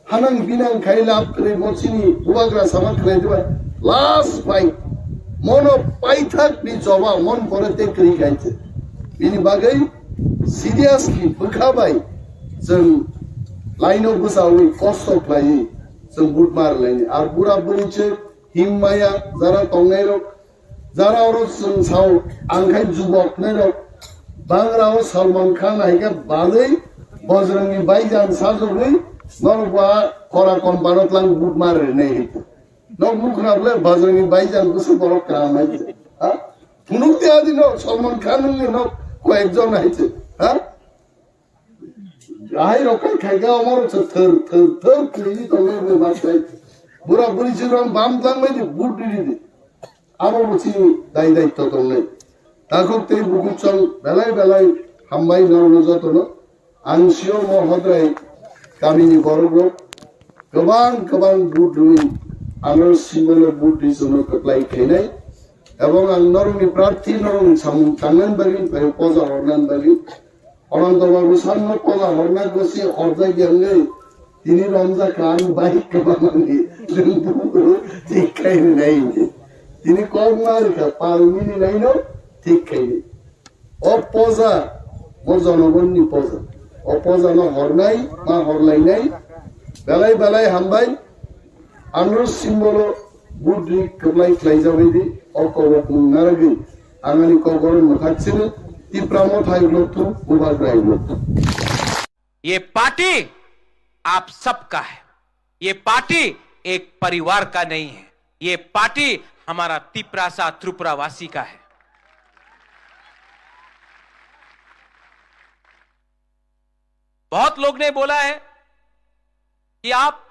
hanang binang khai lab kwrwi, mo chini bubagra sama khwlai diba. Last fight, mono paithak ni choba mon pore te kwrwi khai se. Bini bagwi seriously bwkha bai chwng line o bwchawi kosto khlaiwi chwng vote mar laini. Ar bura buri chwng himmaya jara tongnai rok, jara oro chwng sao, ang khai jubok nai rok, bangra o Salman Khan hai khe balwi Bajrangi Bhaijaan sajogwi norok ba kora company o tlang vote mar rinai hai. Nok nukra bole Bajrangi Bhaijaan bwswk borok kaham hai se. Ha? Phunuk de adi no Salman Khan ni nok koyek jon hai se. Ha? Ahai rok khai khai ga omor se thar thar thar kri ni tong le ba sai. Bura buri si ram bam tlang mai di vote ri di. Abo bo chini dai daitto tongnai. Takhuk tei bukuchwng belai belai hambai norokno jotono. Ang sio mo hodrai kamini borokrok kwbang kwbang vote rwi ano simolo vote rwi chwngno kwplai khainai. Ebong ang norokni prarthi norokni samung tangnani bagwi phai poja hornani bagwi Ananto Babu sanno pola horna gosi horjak yangwi tini romjak kha ang bai kwbangmani nwng buphuru thik khai rinai hinwi. Tini kok ma rikha pal mini naino thik khai ni. O poja, bo jonogonni poja. O poja no hornai, ma horlainai, belai belai hambai. Andro simbolo budri kwplai khlaijagwi di, o kobok mung narwgwi. Ang ani kok oro mwthak sino, Tipra Motha ulo thu, Bubagra ulo thu. ये पार्टी आप सबका है, ये पार्टी एक परिवार का नहीं है, ये पार्टी हमारा तिपरासा त्रिपुरावासी का है। बहुत लोग ने बोला है कि आप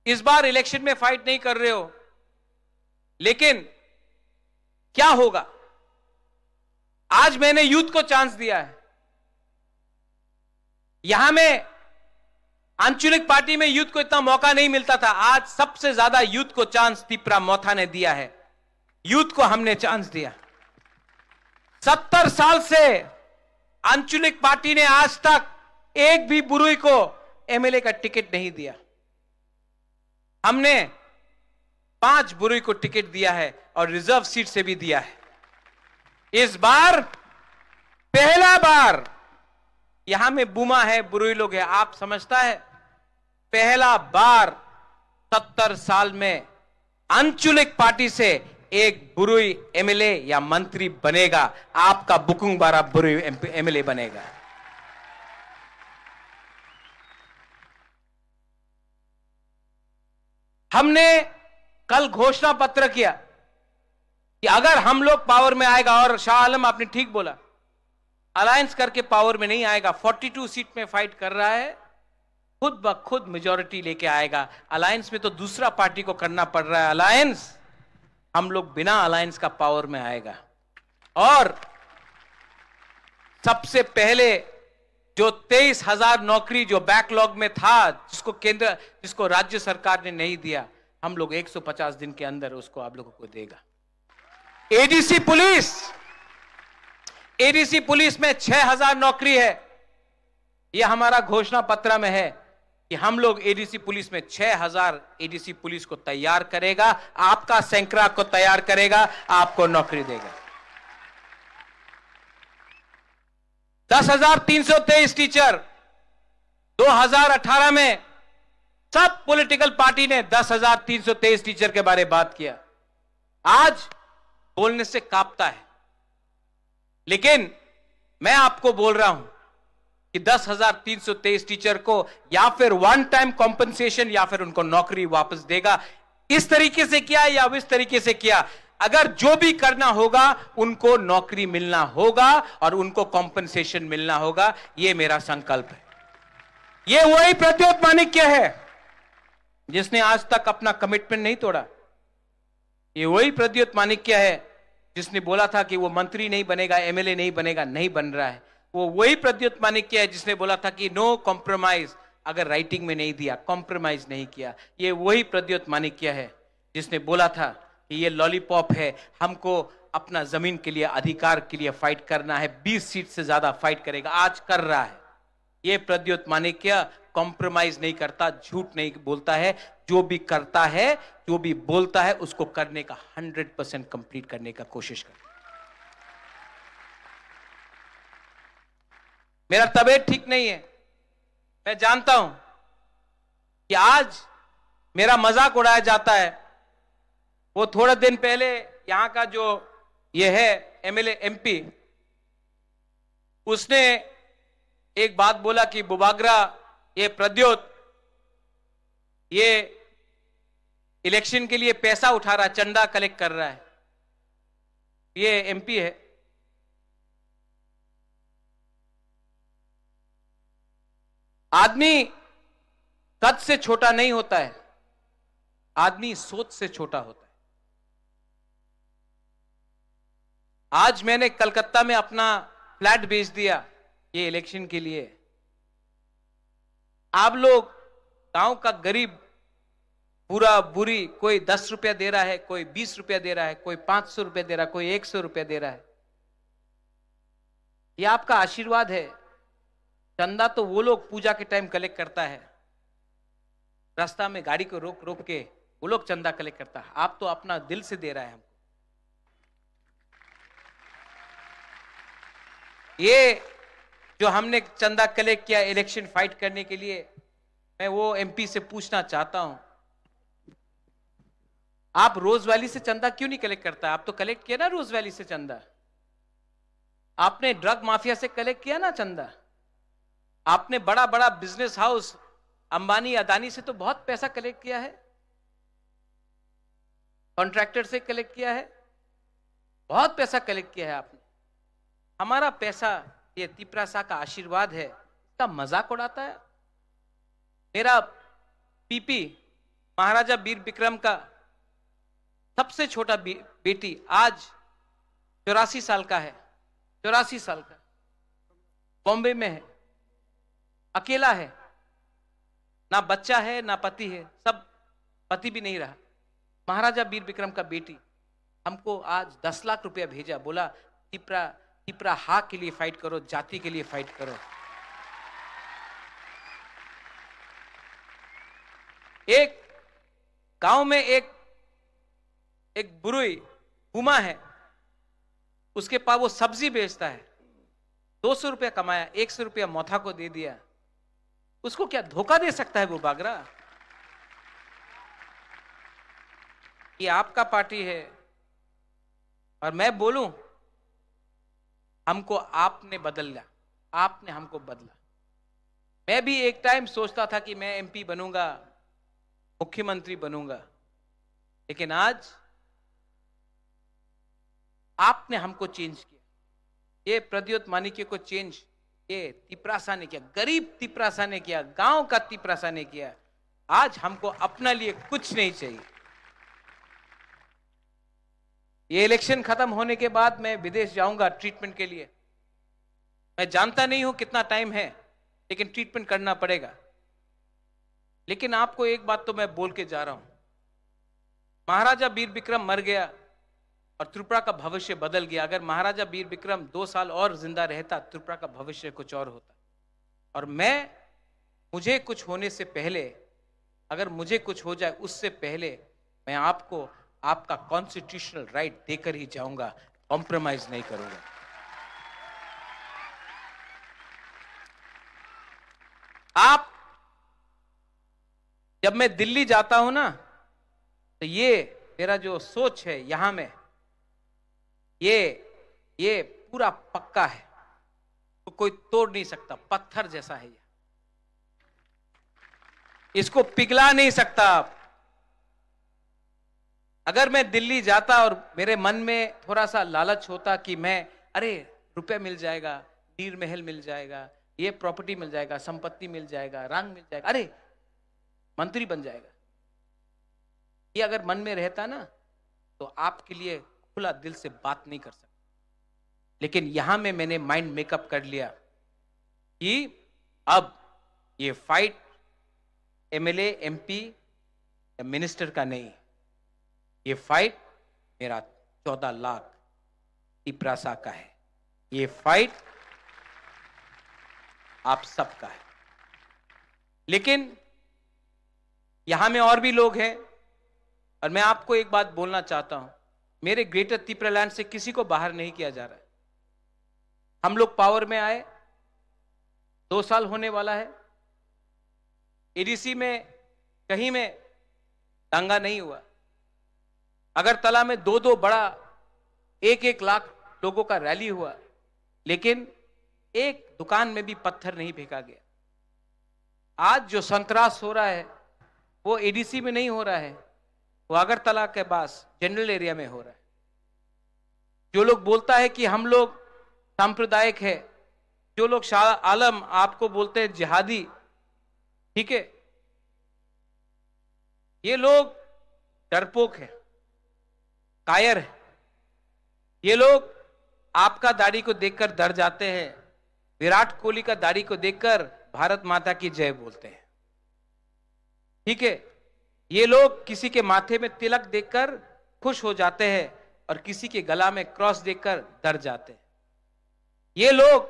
इस बार इलेक्शन में फाइट नहीं कर रहे हो, लेकिन क्या होगा? आज मैंने यूथ को चांस दिया है। यहां में आंचलिक पार्टी में यूथ को इतना मौका नहीं मिलता था, आज सबसे ज्यादा यूथ को चांस तिपरा मोथा ने दिया है। यूथ को हमने चांस दिया। सत्तर साल से आंचलिक पार्टी ने आज तक एक भी बुरुई को एमएलए का टिकट नहीं दिया। हमने पांच बुरुई को टिकट दिया है और रिजर्व सीट से भी दिया है। इस बार पहला बार यहां में बुमा है, बुरुई लोग है, आप समझता है, पहला बार सत्तर साल में आंचलिक पार्टी से एक बुरुई एमएलए या मंत्री बनेगा, आपका बुकुंग बारा बुरुई एमएलए बनेगा। हमने कल घोषणा पत्र किया कि अगर हम लोग पावर में आएगा, और शाह आलम आपने ठीक बोला, अलायंस करके पावर में नहीं आएगा, फोर्टी टू सीट में फाइट कर रहा है, खुद ब खुद मेजोरिटी लेके आएगा। अलायंस में तो दूसरा पार्टी को करना पड़ रहा है अलायंस, हम लोग बिना अलायंस का पावर में आएगा। और सबसे पहले जो तेईस हजार नौकरी जो बैकलॉग में था, जिसको केंद्र, जिसको राज्य सरकार ने नहीं दिया, हम लोग एक सौ पचास दिन के अंदर उसको आप लोगों को देगा। एडीसी पुलिस, एडीसी पुलिस में छह हजार नौकरी है, यह हमारा घोषणा पत्र में है कि हम लोग एडीसी पुलिस में छह हजार एडीसी पुलिस को तैयार करेगा, आपका सैकड़ा को तैयार करेगा, आपको नौकरी देगा। दस हजार तीन सौ तेईस टीचर, दो हजार अठारह में सब पॉलिटिकल पार्टी ने दस हजार तीन सौ तेईस टीचर के बारे बात किया। आज बोलने से कांपता है, लेकिन मैं आपको बोल रहा हूं, कि दस हजार तीन सौ तेईस टीचर को या फिर वन टाइम कॉम्पेंसेशन या फिर उनको नौकरी वापस देगा। इस तरीके से किया या उस तरीके से किया, अगर जो भी करना होगा, उनको नौकरी मिलना होगा और उनको कॉम्पेंसेशन मिलना होगा। ये मेरा संकल्प है। ये वही प्रद्योत माणिक्य है जिसने आज तक अपना कमिटमेंट नहीं तोड़ा। ये वही प्रद्योत माणिक्य है जिसने बोला था कि वो मंत्री नहीं बनेगा, एमएलए नहीं बनेगा, नहीं बन रहा है। वो वही प्रद्योत माणिक्य है जिसने बोला था कि नो कॉम्प्रोमाइज, अगर राइटिंग में नहीं दिया, कॉम्प्रोमाइज नहीं किया। ये वही प्रद्योत माणिक्य है जिसने बोला था कि ये लॉलीपॉप है, हमको अपना जमीन के लिए, अधिकार के लिए फाइट करना है, बीस सीट से ज्यादा फाइट करेगा, आज कर रहा है। ये प्रद्योत माणिक्य कॉम्प्रोमाइज नहीं करता, झूठ नहीं बोलता है, जो भी करता है, जो भी बोलता है, उसको करने का हंड्रेड परसेंट कंप्लीट करने का कोशिश करता है। मेरा तबीयत ठीक नहीं है, मैं जानता हूं कि आज मेरा मजाक उड़ाया जाता है। वो थोड़ा दिन पहले यहाँ का जो ये है एमएलए एमपी, उसने एक बात बोला कि बुबागरा, ये प्रद्योत, ये इलेक्शन के लिए पैसा उठा रहा है, चंदा कलेक्ट कर रहा है। ये एमपी है। आदमी कद से छोटा नहीं होता है, आदमी सोच से छोटा होता है। आज मैंने कलकत्ता में अपना फ्लैट बेच दिया ये इलेक्शन के लिए। आप लोग, गांव का गरीब, बुरा बुरी, कोई दस रुपया दे रहा है, कोई बीस रुपया दे रहा है, कोई पांच सौ रुपया दे रहा है, कोई एक सौ रुपया दे रहा है, ये आपका आशीर्वाद है। चंदा तो वो लोग पूजा के टाइम कलेक्ट करता है, रास्ता में गाड़ी को रोक रोक के वो लोग चंदा कलेक्ट करता है। आप तो अपना दिल से दे रहा है हमको। ये जो हमने चंदा कलेक्ट किया इलेक्शन फाइट करने के लिए, मैं वो एमपी से पूछना चाहता हूं, आप रोज वैली से चंदा क्यों नहीं कलेक्ट करता? आप तो कलेक्ट किया ना रोज वैली से चंदा, आपने ड्रग माफिया से कलेक्ट किया ना चंदा, आपने बड़ा बड़ा बिजनेस हाउस अंबानी अदानी से तो बहुत पैसा कलेक्ट किया है, कॉन्ट्रैक्टर से कलेक्ट किया है, बहुत पैसा कलेक्ट किया है आपने। हमारा पैसा, ये तिपरासा का आशीर्वाद है, इसका मजाक उड़ाता है। मेरा पीपी महाराजा वीर विक्रम का सबसे छोटा बे-, बेटी आज चौरासी साल का है, चौरासी साल का, बॉम्बे में है, अकेला है, ना बच्चा है ना पति है, सब, पति भी नहीं रहा। महाराजा वीर विक्रम का बेटी हमको आज दस लाख रुपया भेजा, बोला, तिपरा, तिपरा हा के लिए फाइट करो, जाति के लिए फाइट करो। एक गांव में एक, एक बुरुई बुमा है, उसके पास वो सब्जी बेचता है, दो सौ रुपया कमाया, एक सौ रुपया मोथा को दे दिया। उसको क्या धोखा दे सकता है वो बागरा? ये आपका पार्टी है। और मैं बोलूं, हमको आपने बदला, आपने हमको बदला। मैं भी एक टाइम सोचता था कि मैं एमपी बनूंगा, मुख्यमंत्री बनूंगा, लेकिन आज आपने हमको चेंज किया। ये प्रद्योत माणिक्य को चेंज ये तिपरासा ने किया, गरीब तिपरासा ने किया, गांव का तिपरासा ने किया। आज हमको अपना लिए कुछ नहीं चाहिए। ये इलेक्शन खत्म होने के बाद मैं विदेश जाऊंगा ट्रीटमेंट के लिए। मैं जानता नहीं हूं कितना टाइम है, लेकिन ट्रीटमेंट करना पड़ेगा। लेकिन आपको एक बात तो मैं बोल के जा रहा हूं, महाराजा वीर विक्रम मर गया और त्रिपुरा का भविष्य बदल गया। अगर महाराजा वीर विक्रम दो साल और जिंदा रहता, त्रिपुरा का भविष्य कुछ और होता। और मैं, मुझे कुछ होने से पहले, अगर मुझे कुछ हो जाए, उससे पहले मैं आपको आपका कॉन्स्टिट्यूशनल राइट देकर ही जाऊंगा, कॉम्प्रोमाइज नहीं करूंगा। आप, जब मैं दिल्ली जाता हूं ना, तो ये मेरा जो सोच है यहां में, ये ये पूरा पक्का है। तो कोई तोड़ नहीं सकता, पत्थर जैसा है ये, इसको पिघला नहीं सकता आप। अगर मैं दिल्ली जाता और मेरे मन में थोड़ा सा लालच होता कि मैं, अरे, रुपया मिल जाएगा, नीर महल मिल जाएगा, ये प्रॉपर्टी मिल जाएगा, संपत्ति मिल जाएगा, रंग मिल जाएगा, अरे, मंत्री बन जाएगा, ये अगर मन में रहता ना, तो आपके लिए खुला दिल से बात नहीं कर सकता। लेकिन यहां में मैंने माइंड मेकअप कर लिया कि अब ये फाइट एमएलए, एमपी या मिनिस्टर का नहीं, ये फाइट मेरा चौदह लाख तिपरासा का है, ये फाइट आप सबका है। लेकिन यहां में और भी लोग हैं, और मैं आपको एक बात बोलना चाहता हूं, मेरे ग्रेटर तिपरालैंड से किसी को बाहर नहीं किया जा रहा है। हम लोग पावर में आए, दो साल होने वाला है, एडीसी में कहीं में दंगा नहीं हुआ, अगरतला में दो दो बड़ा एक एक लाख लोगों का रैली हुआ, लेकिन एक दुकान में भी पत्थर नहीं फेंका गया। आज जो संतरास हो रहा है, वो एडीसी में नहीं हो रहा है, वो अगरतला के पास जनरल एरिया में हो रहा है। जो लोग बोलता है कि हम लोग सांप्रदायिक है, जो लोग शाह आलम आपको बोलते हैं जिहादी, ठीक है, ये लोग डरपोक है, कायर है। ये लोग आपका दाढ़ी को देखकर डर जाते हैं, विराट कोहली का दाढ़ी को देखकर भारत माता की जय बोलते हैं। ठीक है, ये लोग किसी के माथे में तिलक देखकर खुश हो जाते हैं और किसी के गला में क्रॉस देखकर डर जाते हैं। ये लोग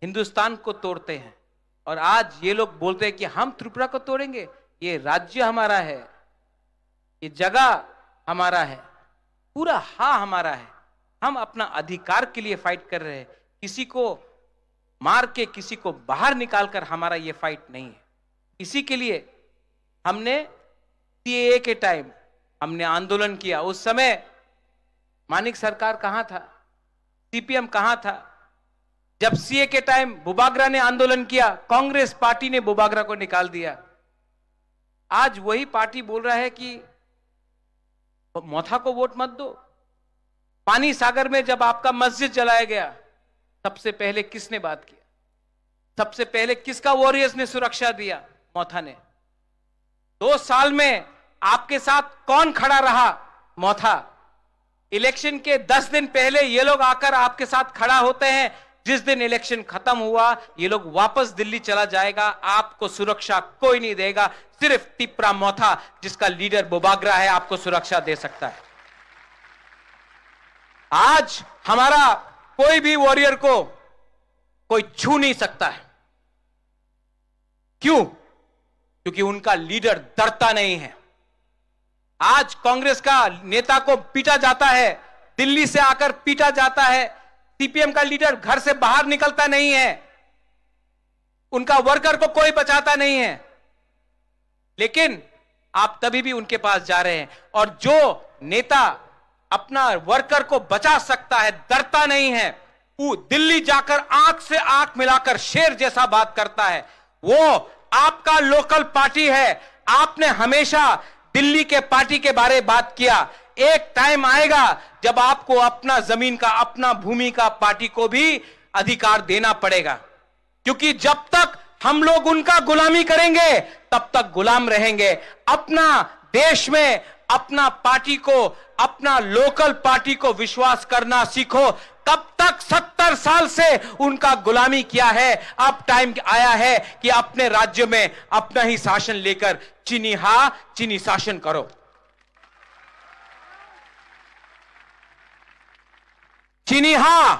हिंदुस्तान को तोड़ते हैं और आज ये लोग बोलते हैं कि हम त्रिपुरा को तोड़ेंगे। ये राज्य हमारा है, ये जगह हमारा है, पूरा हा हमारा है। हम अपना अधिकार के लिए फाइट कर रहे हैं, किसी को मार के, किसी को बाहर निकाल कर हमारा ये फाइट नहीं है। इसी के लिए हमने सीएए के टाइम हमने आंदोलन किया। उस समय मानिक सरकार कहाँ था, सीपीएम कहाँ था? जब सीएए के टाइम बुबागरा ने आंदोलन किया, कांग्रेस पार्टी ने बुबागरा को निकाल दिया। आज वही पार्टी बोल रहा है कि मोथा को वोट मत दो। पानी सागर में जब आपका मस्जिद जलाया गया, सबसे पहले किसने बात किया? सबसे पहले किसका वॉरियर्स ने सुरक्षा दिया? मोथा ने। दो साल में आपके साथ कौन खड़ा रहा? मोथा। इलेक्शन के दस दिन पहले ये लोग आकर आपके साथ खड़ा होते हैं। जिस दिन इलेक्शन खत्म हुआ, ये लोग वापस दिल्ली चला जाएगा। आपको सुरक्षा कोई नहीं देगा, सिर्फ टिपरा मोथा, जिसका लीडर बुबागरा है, आपको सुरक्षा दे सकता है। आज हमारा कोई भी वॉरियर को कोई छू नहीं सकता है। क्यों? क्योंकि उनका लीडर डरता नहीं है। आज कांग्रेस का नेता को पीटा जाता है, दिल्ली से आकर पीटा जाता है, सीपीएम का लीडर घर से बाहर निकलता नहीं है, उनका वर्कर को कोई बचाता नहीं है, लेकिन आप तभी भी उनके पास जा रहे हैं। और जो नेता अपना वर्कर को बचा सकता है, डरता नहीं है, वो दिल्ली जाकर आंख से आंख मिलाकर शेर जैसा बात करता है, वो आपका लोकल पार्टी है। आपने हमेशा दिल्ली के पार्टी के बारे बात किया। एक टाइम आएगा जब आपको अपना जमीन का, अपना भूमि का पार्टी को भी अधिकार देना पड़ेगा, क्योंकि जब तक हम लोग उनका गुलामी करेंगे, तब तक गुलाम रहेंगे। अपना देश में अपना पार्टी को, अपना लोकल पार्टी को विश्वास करना सीखो। कब तक सत्तर साल से उनका गुलामी किया है? अब टाइम आया है कि अपने राज्य में अपना ही शासन लेकर चीनी हा, चीनी शासन करो। चीनी हा,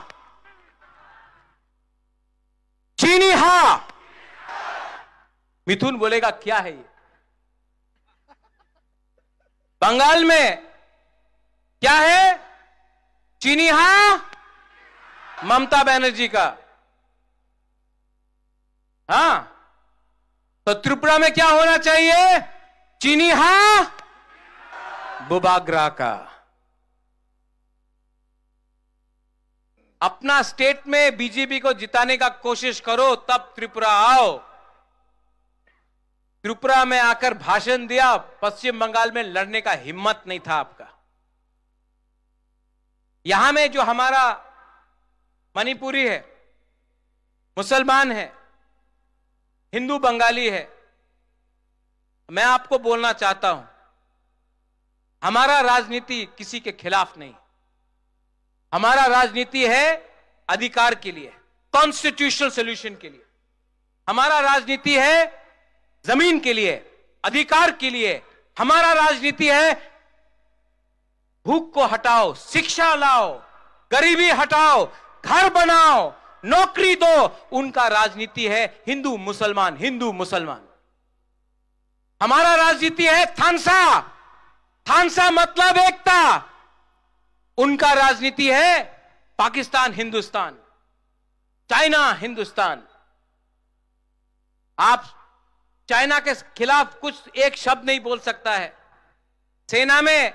चीनी हा। मिथुन बोलेगा, क्या है ये? बंगाल में क्या है? चीनी हा, ममता बनर्जी का। हाँ, तो त्रिपुरा में क्या होना चाहिए? चीनी हा, बुबागरा का। अपना स्टेट में बीजेपी को जिताने का कोशिश करो, तब त्रिपुरा आओ। त्रिपुरा में आकर भाषण दिया, पश्चिम बंगाल में लड़ने का हिम्मत नहीं था आपका। यहां में जो हमारा मणिपुरी है, मुसलमान है, हिंदू बंगाली है, मैं आपको बोलना चाहता हूं, हमारा राजनीति किसी के खिलाफ नहीं। हमारा राजनीति है अधिकार के लिए, कॉन्स्टिट्यूशनल सॉल्यूशन के लिए। हमारा राजनीति है जमीन के लिए, अधिकार के लिए। हमारा राजनीति है भूख को हटाओ, शिक्षा लाओ, गरीबी हटाओ, घर बनाओ, नौकरी दो। उनका राजनीति है हिंदू मुसलमान, हिंदू मुसलमान। हमारा राजनीति है थानसा, थानसा मतलब एकता। उनका राजनीति है पाकिस्तान हिंदुस्तान, चाइना हिंदुस्तान। आप चाइना के खिलाफ कुछ एक शब्द नहीं बोल सकता है। सेना में,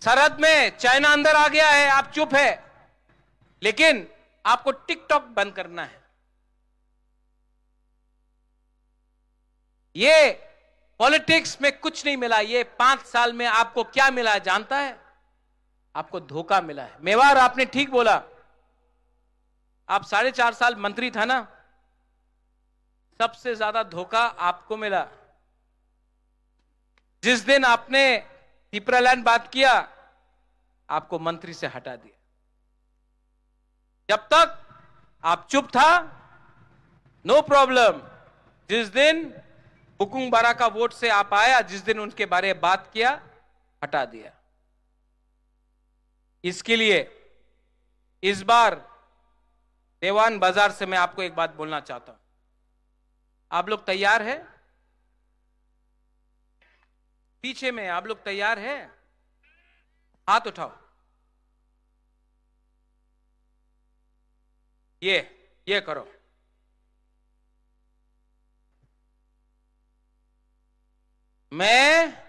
सरहद में चाइना अंदर आ गया है, आप चुप है, लेकिन आपको टिकटॉक बंद करना है। ये पॉलिटिक्स में कुछ नहीं मिला। ये पांच साल में आपको क्या मिला है जानता है? आपको धोखा मिला है। मेवार, आपने ठीक बोला, आप साढ़े चार साल मंत्री था ना, सबसे ज्यादा धोखा आपको मिला। जिस दिन आपने टिपरालैंड बात किया, आपको मंत्री से हटा दिया। जब तक आप चुप था, नो प्रॉब्लम। जिस दिन बुकुंग बारा का वोट से आप आया, जिस दिन उनके बारे में बात किया, हटा दिया। इसके लिए इस बार देवान बाजार से मैं आपको एक बात बोलना चाहता हूं। आप लोग तैयार है? पीछे में आप लोग तैयार है? हाथ उठाओ। ये, ये करो। मैं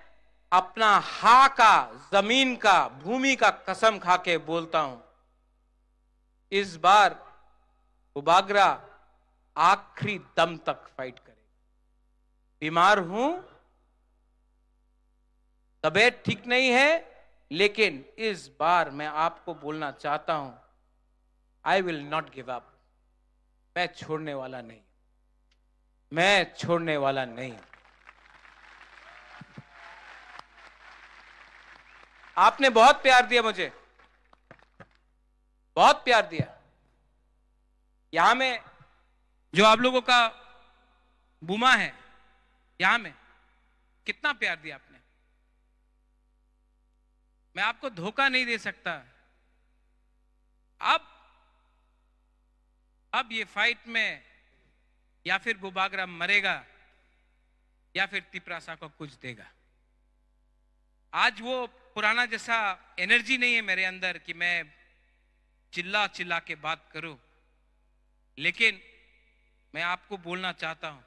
अपना हा का, जमीन का, भूमि का कसम खा के बोलता हूं, इस बार बुबागरा आखिरी दम तक फाइट करेगा। बीमार हूं, तबीयत ठीक नहीं है, लेकिन इस बार मैं आपको बोलना चाहता हूं, I will not give up। मैं छोड़ने वाला नहीं, मैं छोड़ने वाला नहीं। आपने बहुत प्यार दिया मुझे, बहुत प्यार दिया। यहां में जो आप लोगों का बुमा है, यहां में कितना प्यार दिया आपने। मैं आपको धोखा नहीं दे सकता। अब, अब ये फाइट में या फिर बुबागरा मरेगा या फिर तिपरासा को कुछ देगा। आज वो पुराना जैसा एनर्जी नहीं है मेरे अंदर कि मैं चिल्ला चिल्ला के बात करूं, लेकिन मैं आपको बोलना चाहता हूं,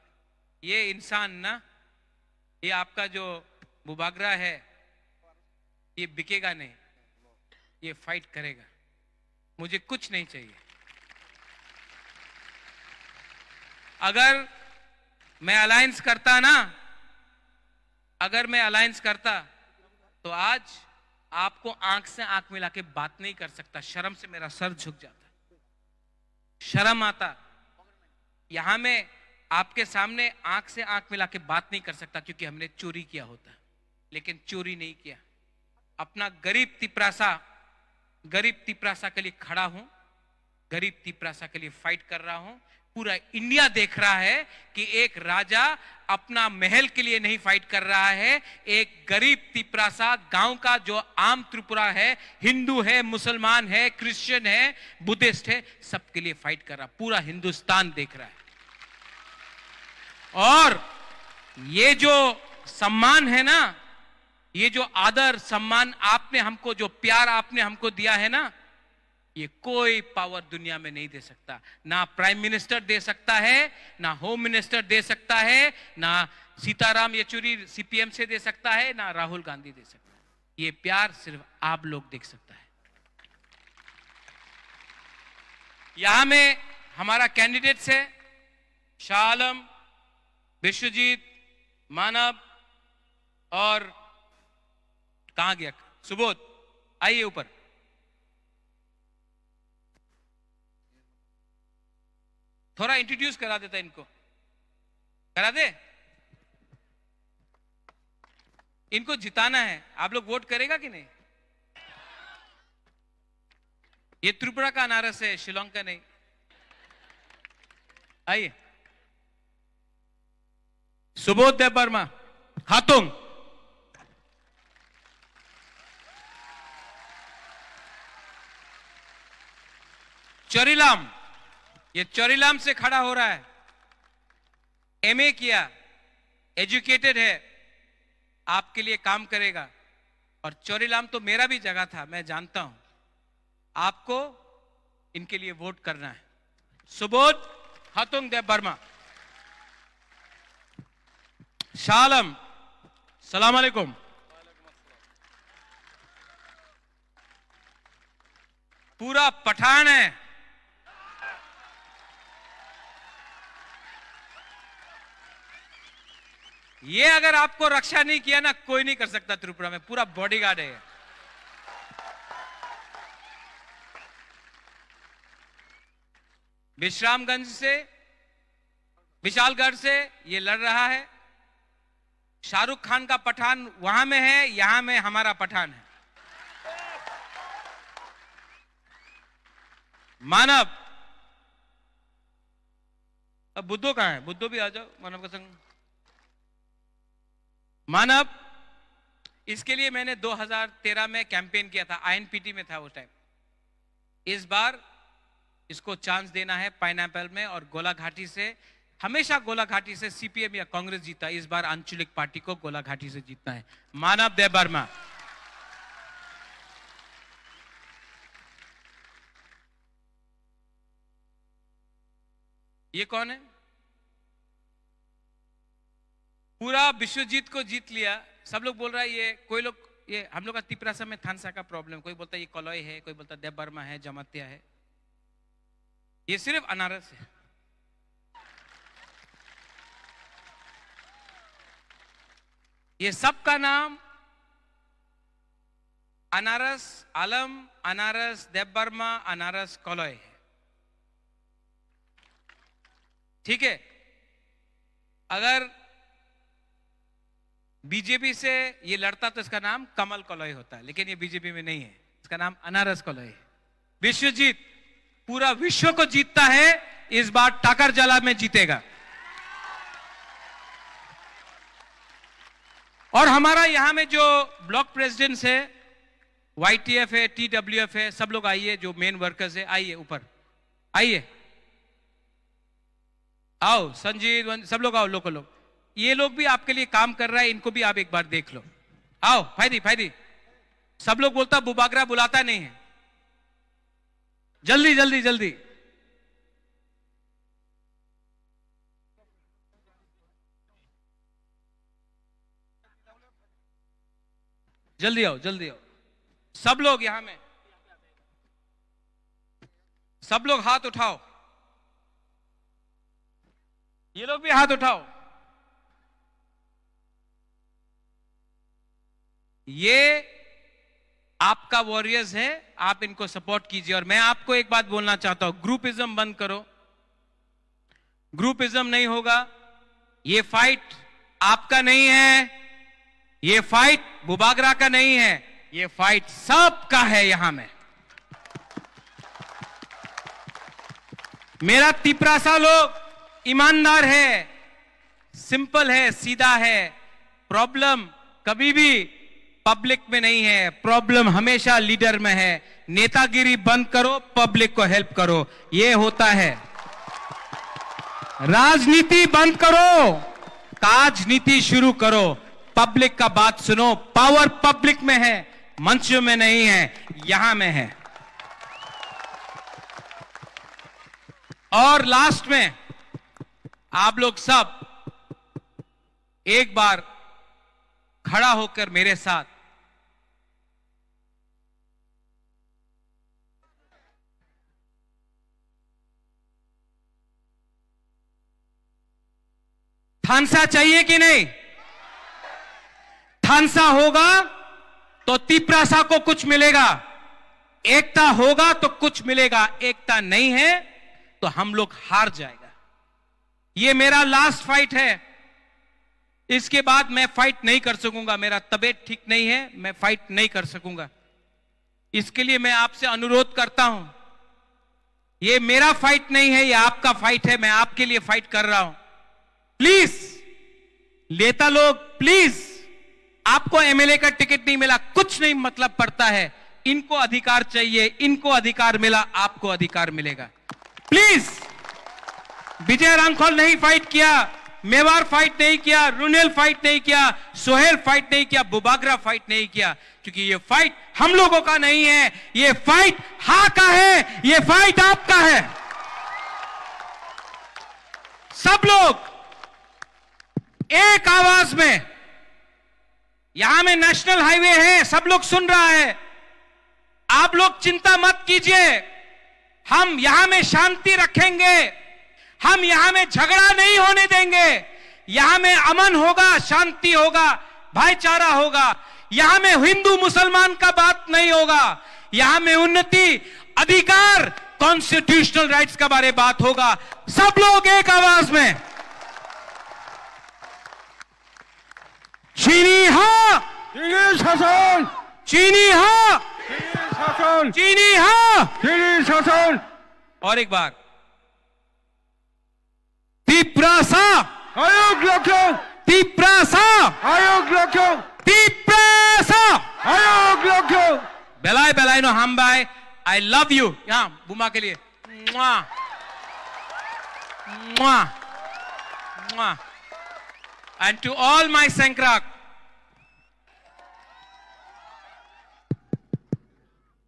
ये इंसान ना, ये आपका जो बुबागरा है, ये बिकेगा नहीं, ये फाइट करेगा। मुझे कुछ नहीं चाहिए। अगर मैं अलायंस करता ना, अगर मैं अलायंस करता, तो आज आपको आंख से आंख मिला के बात नहीं कर सकता, शर्म से मेरा सर झुक जाता, शर्म आता। यहां मैं आपके सामने आंख से आंख मिला के बात नहीं कर सकता, क्योंकि हमने चोरी किया होता, लेकिन चोरी नहीं किया। अपना गरीब तिपरासा, गरीब तिपरासा के लिए खड़ा हूं, गरीब तिपरासा के लिए फाइट कर रहा हूं। पूरा इंडिया देख रहा है कि एक राजा अपना महल के लिए नहीं फाइट कर रहा है, एक गरीब तिपरासा गांव का जो आम त्रिपुरा है, हिंदू है, मुसलमान है, क्रिश्चियन है, बुद्धिस्ट है, सबके लिए फाइट कर रहा, पूरा हिंदुस्तान देख रहा है। और ये जो सम्मान है ना, ये जो आदर सम्मान आपने हमको, जो प्यार आपने हमको दिया है ना, ये कोई पावर दुनिया में नहीं दे सकता। ना प्राइम मिनिस्टर दे सकता है, ना होम मिनिस्टर दे सकता है, ना सीताराम येचुरी सीपीएम से दे सकता है, ना राहुल गांधी दे सकता है। ये प्यार सिर्फ आप लोग दे सकता है। यहाँ में हमारा कैंडिडेट्स है शाह आलम, विश्वजीत, मानव और कहाँ गया सुबोध, आइए ऊपर। थोड़ा इंट्रोड्यूस करा देता इनको, करा दे। इनको जिताना है, आप लोग वोट करेगा कि नहीं? ये त्रिपुरा का अनारस है, शिलोंग का नहीं। आइए। सुबोध देबबर्मा, हातुंग। चोरीलाम, ये चोरीलाम से खड़ा हो रहा है। एमए किया, एजुकेटेड है, आपके लिए काम करेगा। और चोरीलाम तो मेरा भी जगह था, मैं जानता हूं। आपको इनके लिए वोट करना है। सुबोध हातुंग देबबर्मा। शाह आलम, सलाम अलैकुम। पूरा पठान है। ये अगर आपको रक्षा नहीं किया ना, कोई नहीं कर सकता त्रिपुरा में, पूरा बॉडीगार्ड है। विश्रामगंज से, विशालगढ़ से ये लड़ रहा है। शाहरुख खान का पठान वहां में है, यहां में हमारा पठान है। मानव, अब बुद्धो कहाँ है? बुद्धो भी आ जाओ, मानव का संग। मानव, इसके लिए मैंने दो हज़ार तेरह में कैंपेन किया था, आईएनपीटी में था उस टाइम। इस बार इसको चांस देना है पाइनएप्पल में, और गोलाघाटी से, हमेशा गोलाघाटी से सीपीएम या कांग्रेस जीता, इस बार आंचलिक पार्टी को गोलाघाटी से जीतना है। मानव देबबर्मा। ये कौन है? पूरा विश्वजीत को जीत लिया। सब लोग बोल रहा है ये, कोई लोग, ये हम लोग का तिपरासा में थानसा का प्रॉब्लम, कोई बोलता है ये कलई है, कोई बोलता है देबबर्मा है, जमातिया है। ये सिर्फ अनारस है। ये सबका नाम अनारस आलम, अनारस देबबर्मा, अनारस कलई है। ठीक है, अगर बीजेपी से ये लड़ता तो इसका नाम कमल कलई होता है, लेकिन ये बीजेपी में नहीं है, इसका नाम अनारस कलई है। विश्वजीत, पूरा विश्व को जीतता है, इस बार टाकरजाला में जीतेगा। और हमारा यहाँ में जो ब्लॉक प्रेसिडेंट्स है, वाईटीएफ है, टीडब्ल्यूएफ है, सब लोग आइए, जो मेन वर्कर्स है, आइए ऊपर, आइए, आओ संजीव, वन-, सब लोग आओ, लोकल लोग। ये लोग भी आपके लिए काम कर रहा है, इनको भी आप एक बार देख लो। आओ फायदी, फायदी। सब लोग बोलता बुबागरा बुलाता नहीं है। जल्दी, जल्दी, जल्दी। जल्दी आओ, जल्दी आओ। सब लोग यहाँ में, सब लोग हाथ उठाओ। ये लोग भी हाथ उठाओ। ये आपका वॉरियर्स है, आप इनको सपोर्ट कीजिए। और मैं आपको एक बात बोलना चाहता हूं, ग्रुपिज्म बंद करो, ग्रुपिज्म नहीं होगा। ये फाइट आपका नहीं है, ये फाइट बुबागरा का नहीं है, ये फाइट सबका है। यहां में मेरा तिपरासा लोग ईमानदार है, सिंपल है, सीधा है। प्रॉब्लम कभी भी पब्लिक में नहीं है, प्रॉब्लम हमेशा लीडर में है। नेतागिरी बंद करो, पब्लिक को हेल्प करो, ये होता है। राजनीति बंद करो, काजनीति शुरू करो। पब्लिक का बात सुनो, पावर पब्लिक में है, मंचों में नहीं है, यहां में है। और लास्ट में आप लोग सब एक बार खड़ा होकर मेरे साथ, थानसा चाहिए कि नहीं? थानसा होगा तो तिपरासा को कुछ मिलेगा, एकता होगा तो कुछ मिलेगा, एकता नहीं है तो हम लोग हार जाएगा। ये मेरा लास्ट फाइट है, इसके बाद मैं फाइट नहीं कर सकूंगा, मेरा तबीयत ठीक नहीं है, मैं फाइट नहीं कर सकूंगा। इसके लिए मैं आपसे अनुरोध करता हूं, ये मेरा फाइट नहीं है, ये आपका फाइट है, मैं आपके लिए फाइट कर रहा हूं। प्लीज नेता लोग, प्लीज, आपको एमएलए का टिकट नहीं मिला, कुछ नहीं मतलब पड़ता है। इनको अधिकार चाहिए, इनको अधिकार मिला, आपको अधिकार मिलेगा। प्लीज, विजय रांखल नहीं फाइट किया, मेवार फाइट नहीं किया, रुनेल फाइट नहीं किया, सोहेल फाइट नहीं किया, बुबागरा फाइट नहीं किया, क्योंकि ये फाइट हम लोगों का नहीं है, ये फाइट हा का है, ये फाइट आपका है। सब लोग एक आवाज में, यहां में नेशनल हाईवे है, सब लोग सुन रहा है, आप लोग चिंता मत कीजिए, हम यहां में शांति रखेंगे, हम यहां में झगड़ा नहीं होने देंगे, यहां में अमन होगा, शांति होगा, भाईचारा होगा, यहां में हिंदू मुसलमान का बात नहीं होगा, यहां में उन्नति, अधिकार, कॉन्स्टिट्यूशनल राइट्स का बारे बात होगा। सब लोग एक आवाज में, চিনি হা, চিনি শাসন, চিনি হা, চিনি শাসন, চিনি হা। চিনি শাসন। और एक बार, तिपरासा, आयोग लक्ष्य, तिपरासा, आयोग लक्ष्य, तिपरासा। आयोग लक्ष्य। Belai belai no hambai, I love you. यहाँ बुमा के लिए। Mwah. Mwah. Mwah. And to all my Sengkrak,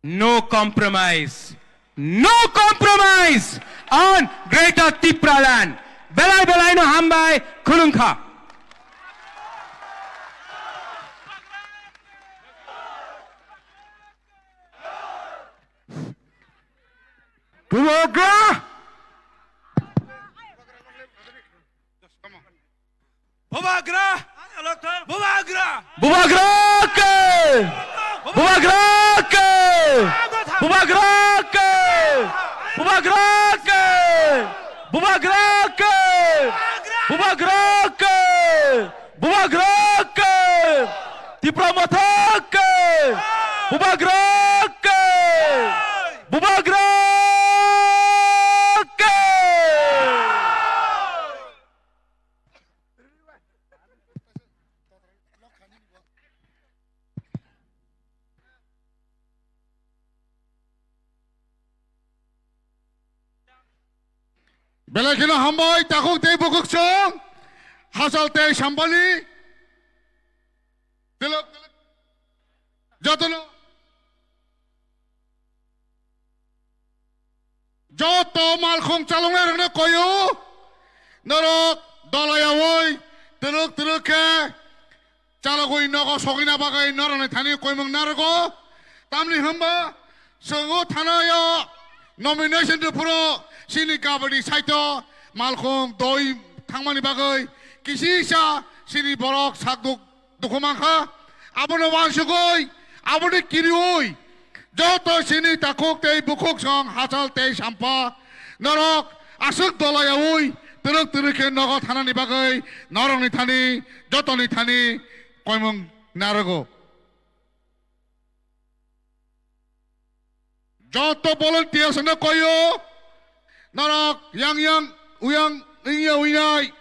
no compromise. No compromise on Greater Tipraland. Belai belai no hambai, khulumkha. Bubagra! Bubagra! Bubagra! Bubagra ke! Bubagra ke! Bubagra ke! Bubagra ke! Bubagra ke! Bubagra ke! Tipra Motha ke! Bubagra ke! Bubagra ke! Belai kheno hambai, takhuk tei bukhuk chwng, hachal tei sampani, telok, jotono, joto malkhung chaloknai rokno koyo, norok dolayaui twrwk twrwk khe, chalogwi nogo sogwina bagwi norokni thani koimung narwgo. Tamni hwnba chwng o thanaio nomination rwphuru chini gabani saito malkhung doi thangmani bagwi kisisa chini borok sak duk dukhu mankha. Abono wansugwi, aboni kiriui joto chini takhuk tei bukhuk song hachal tei sampa norok aswk dolayaui twrwk twrwk khe nogo thanani bagwi norokni thani, jotoni thani koimung narwgo. Joto volunteers no koyo, norok yang yang uyang wngya winai